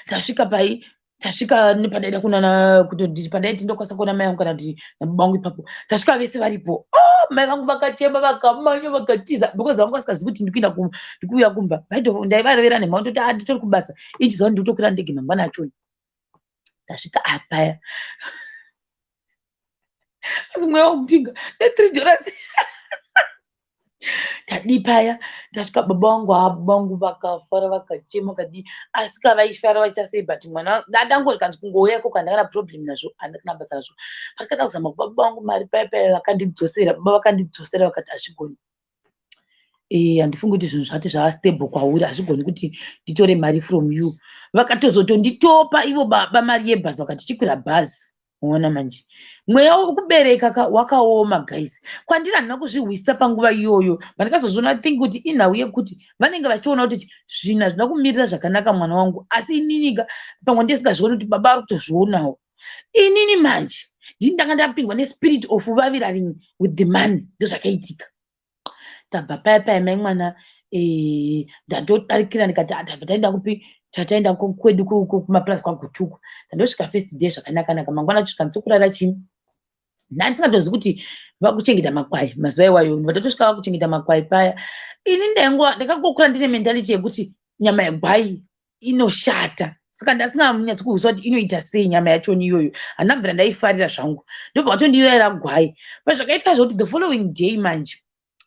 tasvika pai, tasvika nepandaida kunana kuti pandaiti ndokwanisa kuona mai vangu kana kuti nababa vangu ipapo. Tasvika vese varipo. Oh, mai vangu vakachema, vakamanya, vakatiza, because vanga vasikazivi kuti ndikuenda, ndikuuya kumba. Ndaivarevera nhema, ndoti, "Ah, nditori kubasa." Ichiziva kuti ndikutokwira ndege mangwana achoni. Ndasvika apaya, asi mweya wokupinga ne$3. Tadii paya, ndasvika, baba vangu, baba vangu vakafara, vakachema, vakadii, asi kavaifara vachiita sei, but mwana ndangozvikanzi kungouya ikoko, handakana problem nazvo, handakana basa nazvo. Patikada kuzama kupa baba vangu mari paya paya, vakandidzosera. Baba vakandidzosera, vakati, "Hazvigoni, handifungi kuti zvinhu zvati zvava stable kwauri, hazvigoni kuti nditore mari from you." Vakatozotonditopa ivo baba mari yebhazi, vakati, "Chikwira bhazi." Ona manje, mweya wekubereka wakaoma guys. Kwandiri handina kuzvihwisa panguva iyoyo. Pandikazozviona, think kuti inhau yekuti vanenge vachiona kuti zvinhu hazvina kumirira zvakanaka mwana wangu, asi ininika pamwe ndisingazvioni kuti baba vari kutozvionawo. Inini manje ndini ndanga ndapindwa nespirit of vaviraring with the money. Ndozvakaitika. Tabva paya paya, mai mwana. Ndatodarikira ndikati, "Ah, tabva taenda kupi? Tataenda kwedu kumapurazi kwaGutuku." Ndandosvika first day zvakanaka-naka. Mangwana tichisvika nditokurara chii, ndandisingatozivi kuti vakuchengeta makwai mazuva iwayo. Ndatosvika vakuchengeta makwai paya. Ini ndaingova ndakangokura ndine mentality yekuti nyama yegwai inoshata, saka ndasinganyatsi kuziva kuti inoita sei nyama yachoni iyoyo. Handina kubvira ndaifarira zvangu. Ndobva vatondiurayira gwai. But zvakaitika zvokuti the following day manje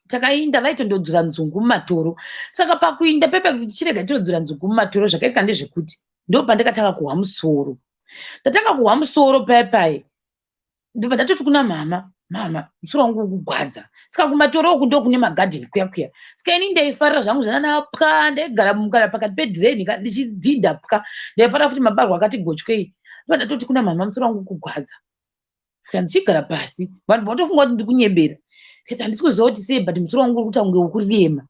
takainda, vaitondodzura nzungu mumatoro. Saka pakuinda pepe kuti chirega tinodzura nzungu mumatoro, zvakaitika ndezvekuti ndo pandakatanga kuhwa musoro. Ndatanga kuhwa musoro paya paya, ndobva ndatoti kuna mama, "Mama, musoro wangu uri kugwadza." Saka kumatoro uku ndo kune magadheni kuya kuya. Saka ini ndaifarira zvangu zvanana pwa, ndaigara kana pakati pedhireni ndichidhinda pwa. Ndaifarira futi mabarwa akati gotyei. Ndobva ndatoti kuna mama, "Musoro wangu uri kugwadza." Saka ndichigara pasi, vanhu vatofunga kuti ndiri kunyebera. Ndikati, "Handisi kuziva kuti sei, but musoro wangu uri kuita kunge wekurema."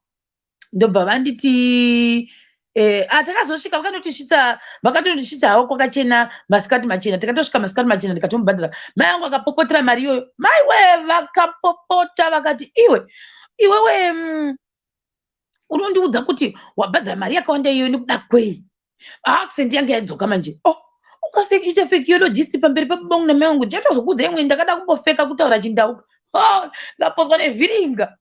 Ndobva vanditi takazosvika, vakatondisvitsa havo kwakachena masikati machena. Tikatosvika masikati machena, ndikatomubhadhara. Mai vangu akapopotera mari iyoyo. Maiwe, vakapopota vakati, "Iwe, iwewe, unondiudza kuti wabhadhara mari yakawanda iyoyo nekuda kwei?" Accent yange yadzoka manje. "Oh, ukaita fakeologist pamberi pababa vangu namai vangu, ndichatozokuudza imwe." Ndakada kumbofeka kutaura chiNdau. Oh, ndikaposwa nevhiringa.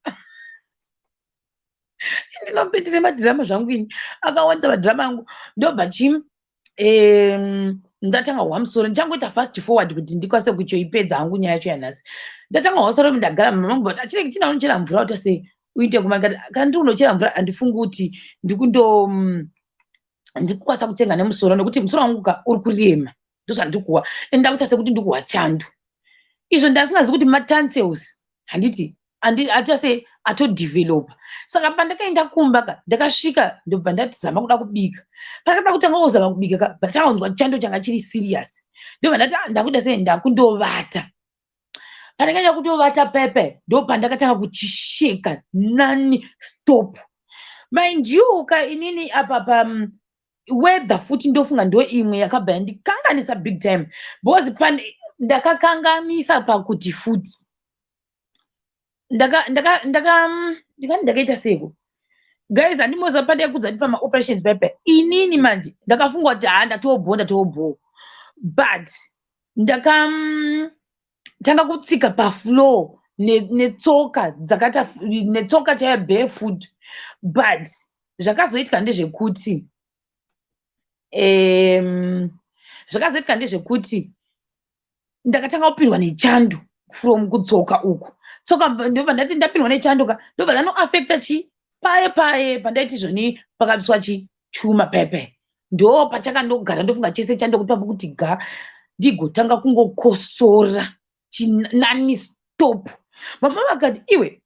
Ndinombe ndine madhirama zvangu ini, akawanda madhirama angu. Ndobva chi ndatanga hwa musoro. Ndichangoita fast forward kuti ndikwanise kuchoipedza hangu nyaya yacho yanhasi. Ndatanga hwa musoro, ndagara. Mama vangu, "Achirege china unochera mvura, uta sei uite kuma." Kana ndiri kunochera mvura, handifungi kuti ndikundo ndikukwanisa kutsenga nemusoro, nekuti musoro wangu ka uri kurema. Ndozvandiri kuwa, ende ndakuita sekuti ndikuhwa chando. Izvo ndasingazivi kuti matonsils, handiti, aita sei, atodevelopa. Saka pandakaenda kumba ka, ndakasvika, ndobva ndatizama kuda kubika. Pandakada kutanga kuzama kubika ka, ndatanga kunzwa chando changa chiri serious. Ndobva ndati, "Ah, ndakuda sei, ndakundovata." Pandakaenda kutovata pepe, ndo pandakatanga kuchisheka non stop. Mind you ka, inini apa pa weather futi, ndofunga ndo imwe yakabva yandikanganisa big time, because ndakakanganisa pakuti futi ndikati ndakaita seko. Guys, handimoziva pandaikudza kuti pamaoperations pepe, inini manje ndakafunga kuti, ha, ndatobho, ndatobho, but ndakatanga kutsika pafloor netsoka dzakaita netsoka chaiyo, barefoot. But zvakazoitika ndezvekuti ndakatanga kupindwa nechando from kutsoka uku tsoka. Ndobva ndati ndapindwa nechando ka, ndobva ndanoafecta chi paye paye pandaiti zvoni pakabiswa chi chuma pepe, ndo pachakandogara. Ndofunga chese chando ipapo kuti ga, ndigotanga kungokosora non stop. Mama vakati, "Iwe,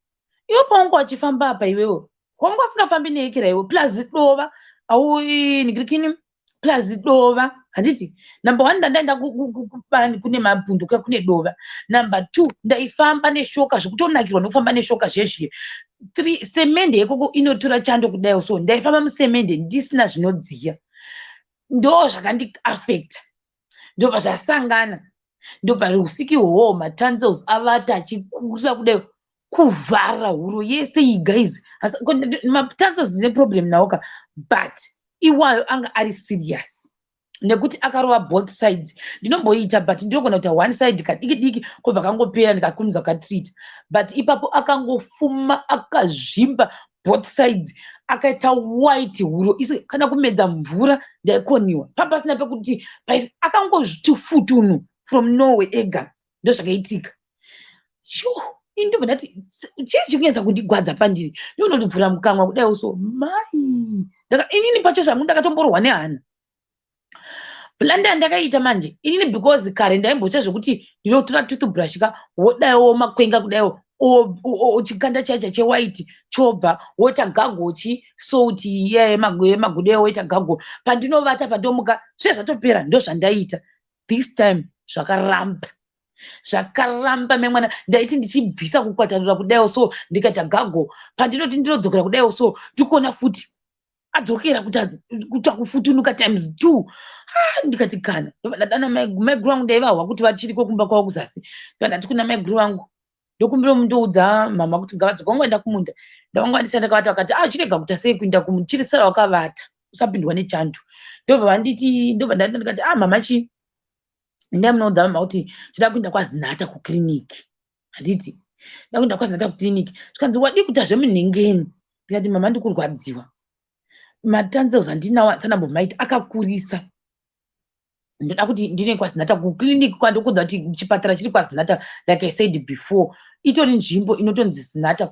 iwe, paunga wachifamba apa, iwewe wanga usingafambi neekera iwe, plus dova au nigirikini, plus dova." Handiti number one, ndandaenda kubani kune mapundu kuya kune dova. Number two, ndaifamba neshoka zvekutonakirwa nekufamba neshoka zvezviye. Three, semende yekoko inotora chando kudai, so ndaifamba musemende ndisina zvinodziya. Ndo zvakandiafecta, ndobva zvasangana, ndobva usiku ihwohwo matonsils avata achikura kudai, kuvhara huro yese iyi. Guys, matonsils ndine problem nawo ka, but iwayo anga ari serious nekuti akarova both sides. Ndinomboita, but ndinogona kuita one side kadiki diki, kobva kangopera, ndikakurumidza kukatreata. But ipapo akangofuma, akazvimba both sides, akaita white huro isi. Kana kumedza mvura ndaikoniwa, papasina pekuti akangozviti futunu from nowhere ega. Ndo zvakaitika. Shu, ini ndobva ndati, chii chiri kunyatsa kundigwadza pandiri? Ndinondivhura mukanwa kudai so, mai, inini pacho zvangu ndakatomborwa nehana. Blunder yandakaita manje inini, because kare ndaimboita zvekuti ndinotora toothbrush ka, wodaiwo makwenga kudaiwo, chikanda chaicha chewhite chobva, woita gargle chi salt iya yemagudo, woita gargle pandinovata, pandomuka zviye zvatopera. Ndo zvandaiita. This time zvakaramba, zvakaramba memwana. Ndaiti ndichibvisa kukwatanura kudaiwo so, ndikaita gargle, pandinoti ndinodzokera kudaiwo so, ndikuona futi adzokera kuta kufutunuka times two. Ah, ndikati kana ndadana maiguru vangu, ndaivahwa kuti vachiriko kumba kwavo kuzasi. Ndati kuna maiguru vangu, "Ndokumbira mundoudza mama kuti ngavadzoka, wangoenda kumunda." Ndavanga vandisiya ndakavata, vakati, "Ah, chirega kuita sei, kuinda kumuchirisara wakavata, usapindwa nechando." Ndobva vanditi, ndobva ndaenda, ndikati, "Ah, mama, chii?" Ndamunoudza mama kuti toda kuenda kwaZinata kukiriniki, handiti? Nda kuenda kwaZinata kukiriniki. Zvikanzi, "Wadii kuita zvemunhengeni?" Ndikati, "Mama, ndikurwadziwa, matonsils andinawo asanambomaita akakurisa, ndoda kuti ndine kwaZinata kukiriniki." Kwandokudza kuti chipatara chiri kwaZinata, like I said before, itori nzvimbo inotonzi Zinata,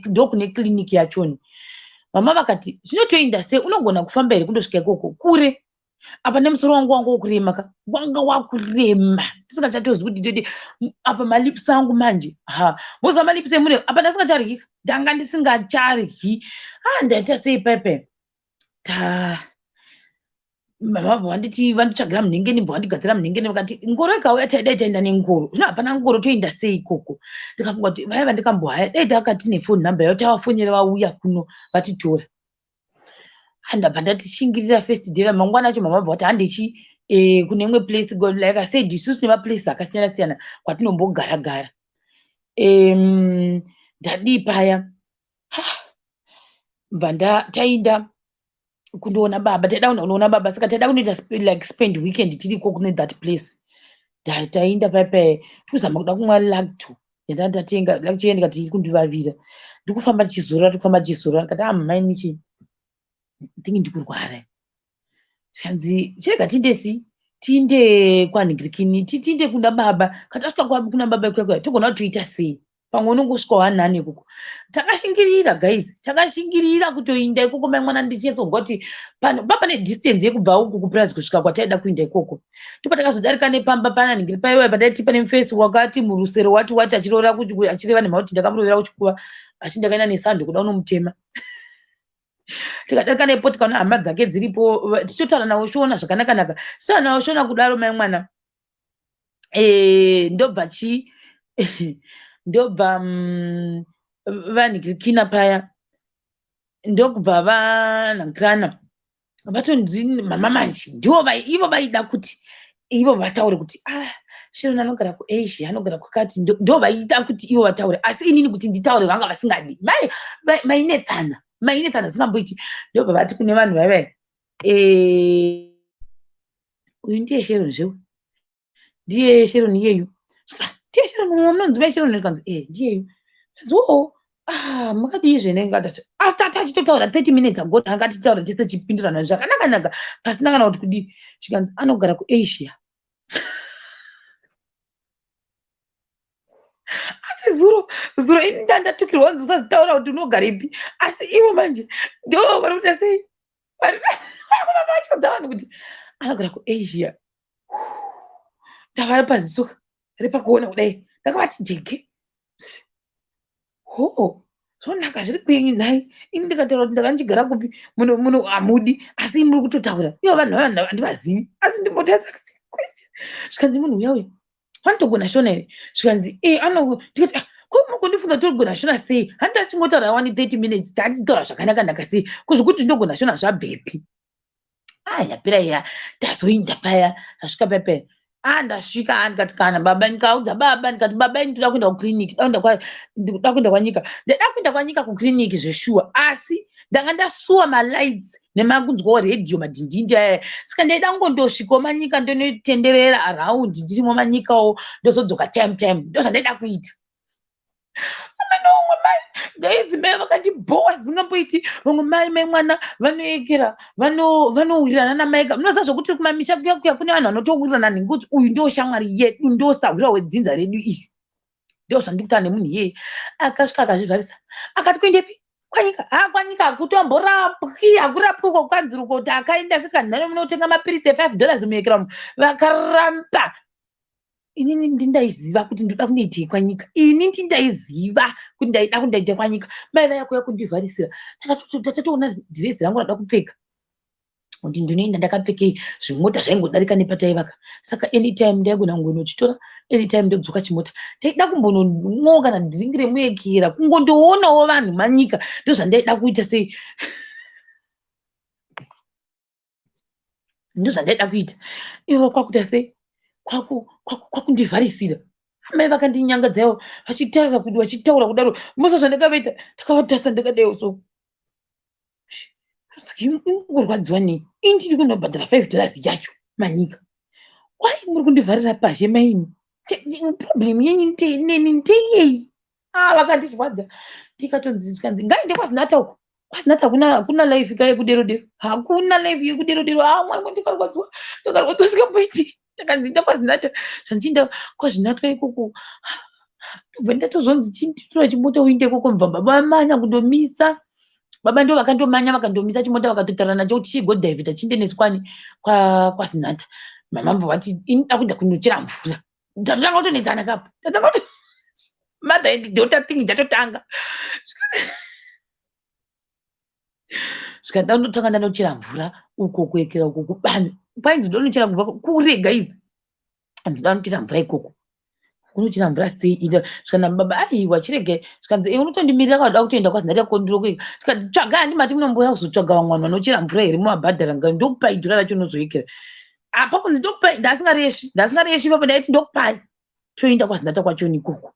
ndo kune kiriniki yachoni. Mama vakati, "Zvinotoenda sei? Unogona kufamba here kundosvika ikoko kure?" Apa nemusoro wangu wanga wakurema ka, wanga wakurema, ndisingachatozi kuti ndodi. Apa malips angu manje, ha, moziva malips emune apa, ndasingacharyi, ndanga ndisingacharyi. Ah, ndaita sei pepe ta mama vanditi vanditsvagira munhengeni, bva vandigadzira munhengeni. Vakati ngoro ikauya taidai taenda nengoro. Zvino hapana ngoro, toenda sei ikoko? Ndikafunga kuti vaya vandikambohaya, dai takati nefoni namba yavo, tavafonera vauya kuno vatitora. Ndabva ndati shingirira first day. Mangwana acho mama bva vati handechi kune imwe place. Like I said, isusu nemaplaces akasiyana siyana kwatinombogara gara. Ndadii paya, bva taenda kundoona baba. Taida kundoona baba, saka taida kunoita like spend weekend tiriko kune that place. Taenda paipai, tikuzama kuda kumwa Lacto yandanga ndatenga. Lacto iya, ndikati iri kundivavira. Ndikufamba tichizorora, tikufamba tichizorora. Ndikati, "Ah, mama, inichi ndinge ndikurwara." Zvikanzi, "Chirega tiindesi, tiinde kwanhingirikini, tiinde kuna baba. Kana tasvika kuna baba ikoko, togona kuti toita sei? Pamwe unongosvika wanani ikoko." Takashingirira, guys, takashingirira kutoinda ikoko. Mai mwana, ndichinyatsonzwa kuti pane distance yekubva uku kupurazi kusvika kwataida kuinda ikoko. Ndipo takazodarika nepamba pananhingiri paiwa pandaiti pane mufesi wakati murusero, wati wati achirora, achireva nemha kuti ndakamurovera kuchikuva, asi ndakaenda nesando kuda kunomutema. Tikadarika nepo, tikaona hama dzake dziripo, tichitotaura navo Shona zvakanaka-naka, tichitaura navo Shona kudaro. Mai mwana, ndobva chi ndobva vanhingirikina paya, ndokubva vanhangirana, vatonzi mama manje ndivo ivo vaida kuti ivo vataure kuti, "Ah, Sharon anogara kuAsia, anogara kwakati." Ndo vaida kuti ivo vataure, asi inini kuti nditaure vanga vasingadi. Mainetsana, mainetsana zingamboiti. Ndobva vati kune vanhu vaivai, "Uyu ndiye Sharon zvewe, ndiye Sharon iyeyu, ndiye Sharon munonzi mai Sharon?" Zvikanzi, "E, ndiyeyu." Kanzi, "Oo, ah, makadii zvene?" Atati achitotaura 30 minutes ago, anga achitaura chese chipindirana zvakanaka-naka, pasina kana kuti kudii. Zvikanzi, "Anogara kuAsia." Asi zuro zuro ini ndandatukirwa kunzi usazitaura kuti unogarepi, asi ivo manje ndo vari kuita sei, vachiudza vanhu kuti anogara kuAsia. Ndava paziso repakuona kudai, ndakavati jeke. Ho, zvonaka zviri kwenyu nhai? Ini ndikataura kuti ndakandichigara kupi muno muno, hamudi, asi muri kutotaura ivo vanhu vava handivazivi, asi ndimbotadza. Zvikanzi, "Munhu uya uya vanotogona Shona here?" Zvikanzi, "E, ano." Ndikati, "Ah, ko mukondifunga togona Shona sei? Handi tachingotaura wani 30 minutes, tatichitaura zvakanaka naka sei? Kuzvokuti ndinogona Shona zvabvepi?" Ah, yapera iya. Tazoinda paya, tasvika paya paya. Ah, ndasvika, ah, ndikati kana baba, ndikaudza baba, ndikati, "Baba, ini ndoda kuenda kukiriniki, ndoda kuenda kwanyika." Ndaida kuenda kwanyika kukiriniki zveshuwa, asi ndanga ndasuwa malights nemakunzwawo redhiyo madhindindi aya, saka ndaida kungondosvikawo manyika, ndonotenderera around ndirimo manyikawo, ndozodzoka time time. Ndozvandaida kuita. Amene umwe mai, guys, mai vakandibhowa zvisingamboiti. Vamwe mai, mai mwana vanoekera, vanowirirana namai. Munoziva zvokuti kumamisha kuya kuya kune vanhu vanotowirirana nekuti uyu ndo shamwari yedu, ndo sahwira wedzinza redu iri. Ndo zvandiri kutaura nemunhu iyeye. Akasvika akazvivharisa, akati, "Kuendepi? Kwanyika? Ha, kwanyika hakutomborapwi, hakurapwi uko kwanziruko." Kuti akaenda sika nhano, munotenga mapiritsi e$5 muyekera umu. Vakaramba. Inini ndindaiziva kuti ndoda kunoitei kwanyika. Ini ndindaiziva kuti ndaida kundaita kwanyika. Mai vaya kuya kundivharisira, tatoona dhirezi rangu rada kupfeka kuti ndinoenda ndakapfekei. Zvimota zvaingodarika nepataivaka, saka anytime ndaigona kungonochitora, anytime ndodzoka chimota. Taida kumbonomwawo kana dhiringi remuyekera, kungondoonawo vanhu manyika, ndozvandaida kuita sei, ndozvandaida kuita. Ivo kwakuita sei, kwakundivharisira. Amai vakandinyangadza vachitaura kuti vachitaura kudaro. Musa zvandakavaita, ndakavatarisa ndakadaiwo so. Kurwadziwa nei? Ini ndiri kunobhadhara $5 yacho manyika. Why muri kundivharira pazhe maini? Problem yenyu neni ndeyei? Ah, vakandirwadza. Ndikatonzi zvikanzi ngaende kwaZinatha uko. KwaZinatha hakuna, hakuna life ka yekudero dero. Hakuna life yekudero dero. Ah, mwangu ndikarwadziwa. Ndakarwadziwa singamboiti. Ndakanzi enda kwaZinatha. Zvandichienda kwaZinatha ikoko. Ndobva ndatozonzi chinditora chimota uinde ikoko mubva baba vamanya kundomisa. Baba ndo vakandomanya vakandomisa chimota vakatotaura nacho kuti chigodhaivhita chiinde nesu kwani kwaZinatha. Mama mubva vati ini ndakuenda kunochera mvura. Tatotanga kutonetsana kapo. Tatanga kuto mother and daughter thing chatotanga. Zvikada ndotanga ndanochera mvura uko kuekera uko kubani. Painzi ndonochera kubva kure guys. Ndoda kunochera mvura ikoko. Kunochera mvura sei ida zvikana baba aiwa chirege zvikanzi eh unotondimirira kana uda kutoenda kwaZinatha kondiro kueka. Zvikanzi tsvaga handi mati munomboya kuzotsvaga vamwe vanhu vanochera mvura here muvabhadhara ndokupai dhora racho unozoekera. Apa kunzi ndokupai ndasingareshi ndasingareshi ipapo ndaiti ndokupai toenda kwaZinatha kwacho ikoko.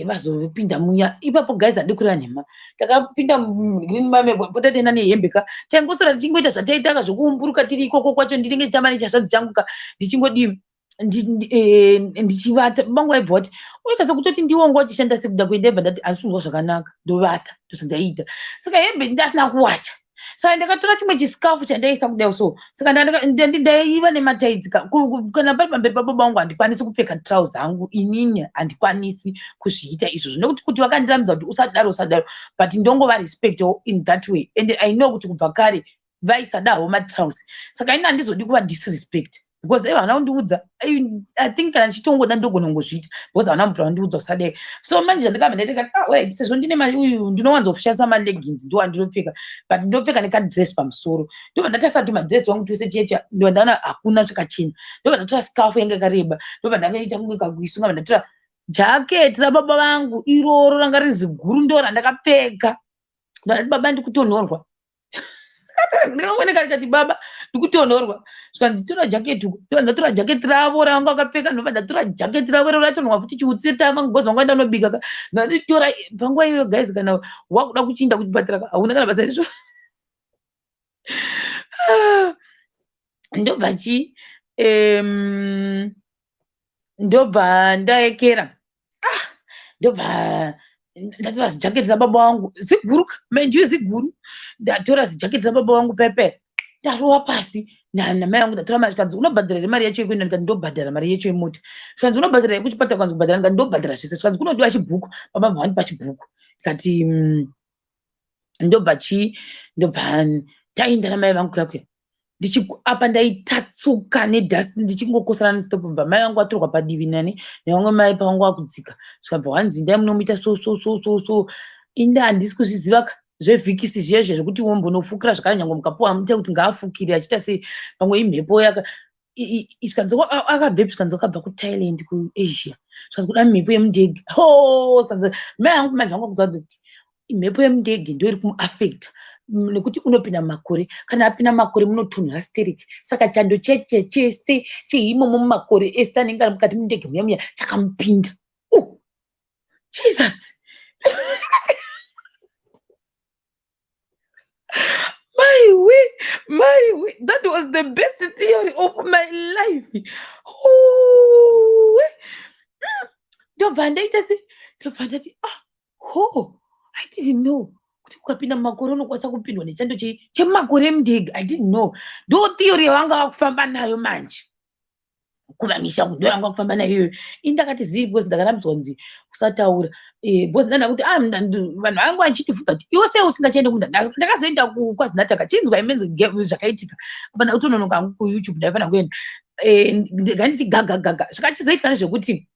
Vazopinda muya ipapo guys handi kureva nhema. Takapinda pota taenda nehembe ka taingosara tichingoita zvataita ka zvokuumburuka tiri ikoko kwacho ndinenge ndichitamba nechasvadzi changu ka ndichingodii ndichivata. Vangu vaibva vati unoita sekutoti ndiwe wanga uchishanda sekuda kuenda ibva ndati handisi kunzwa zvakanaka ndovata ndozvandaiita. Saka hembe ndasina kuwacha. Saka ndakatora chimwe chisikafu chandaisa kudai so. Saka ndaiva nemataitsi kana pari pamberi pababa vangu handikwanisi kupfeka trouser hangu inini handikwanisi kuzviita izvozvo nekuti kuti vakandiramidza kuti usadaro usadaro but ndongova respectawo in that way and I know kuti kubva kare vaisadawo matrousers. Saka ini handizodi kuva disrespect because ivo havana kundiudza. I think kana ndichitongoda ndogona kungozviita because havana kubvira vandiudza usadai. So manje zvandakabva ndaita ah wait sezvo ndine mari uyu ndinowanzoshandisa maleggings ndo andinopfeka but ndinopfeka nekadress pamusoro. Ndobva ndatarisa tumadress wangu twese chiya ndobva ndaona hakuna chakachena. Ndobva ndatora scarf yanga yakareba ndobva ndakaita kunge kakuisunga ndatora jaketi rababa vangu iroro ranga riri ziguru ndo randakapfeka. Ndakati baba ndikutonhorwa. Ndakaoneka ndikati baba ndikutonhorwa. Zvikanzi tora jaketi uko. Ndobva ndatora jaketi ravo ravanga vakapfeka ndobva ndatora jaketi ravo iro ratonhwa futi chiutsi tama because vanga vaenda kunobika ka. Ndaritora panguva iyoyo guys kana wakuda kuchinda kuchipatara ka hauna kana basa izvo. Ndobva chi ndobva ndaekera. Ah, ndobva ndatora zijaketi rababa vangu ziguru mind you ziguru. Ndatora zijaketi rababa vangu pepe ndarova pasi namai vangu ndatora mari zvikanzi unobhadhara here mari yacho yekuenda ndikati ndobhadhara mari yacho yemota. Zvikanzi unobhadhara yekuchipatara kwanzi kubhadhara ndikati ndobhadhara zvese. Zvikanzi kunodiwa chibhuku baba vabva vandipa chibhuku ndikati ndobva chi ndobva taenda namai vangu kuya kuya. Apa ndaitatsuka nedhasi ndichingokosana nestop bva mai vangu vatorwa padivi nani nevamwe mai pavanga vakudzika. Zvikabva wanzi ndai munomuita so so so so so. Ini handisi kuzviziva ka zveVicks zviya zviya zvekuti wombonofukira zvakare nyangwe mukapuwa muite kuti ngaafukire achiita sei pamwe imhepo yaka zvikanzi akabvepi zvikanzi akabva kuThailand kuAsia. Zvikanzi kuda mhepo yemundege. Ho zvikanzi mai vangu manje vanga kudza kuti mhepo yemundege ndo iri kumuafecta nekuti unopinda mumakore kana apinda mumakore munotonhora stereki saka chando cheche chese cheimomo mumakore ese anenge ari mukati mundege muya muya chakamupinda. Oh, Jesus. Maiwe, maiwe, that was the best theory of my life. Ooh. Ndobva ndaita se ndobva ndati ah ho I didn't know kuti ukapinda mumakore unokwanisa kupindwa nechando chemakore emundege. I didn't know. Ndo theory yavanga vakufamba nayo manje kuvamisha ndo yanga kufamba nayo iyoyo. Ini ndakati zii because ndakarambidzwa kunzi usataura because ndanda kuti ah vanhu vangu vachindibvunza kuti iwe sei usingachaende kumunda. Ndakazoenda kwaZinatha chinzwa imenzi zvakaitika fana kutononoka hangu kuYouTube ndaifanira kuenda ndega gaga gaga. Zvakachizoitika ndezvekuti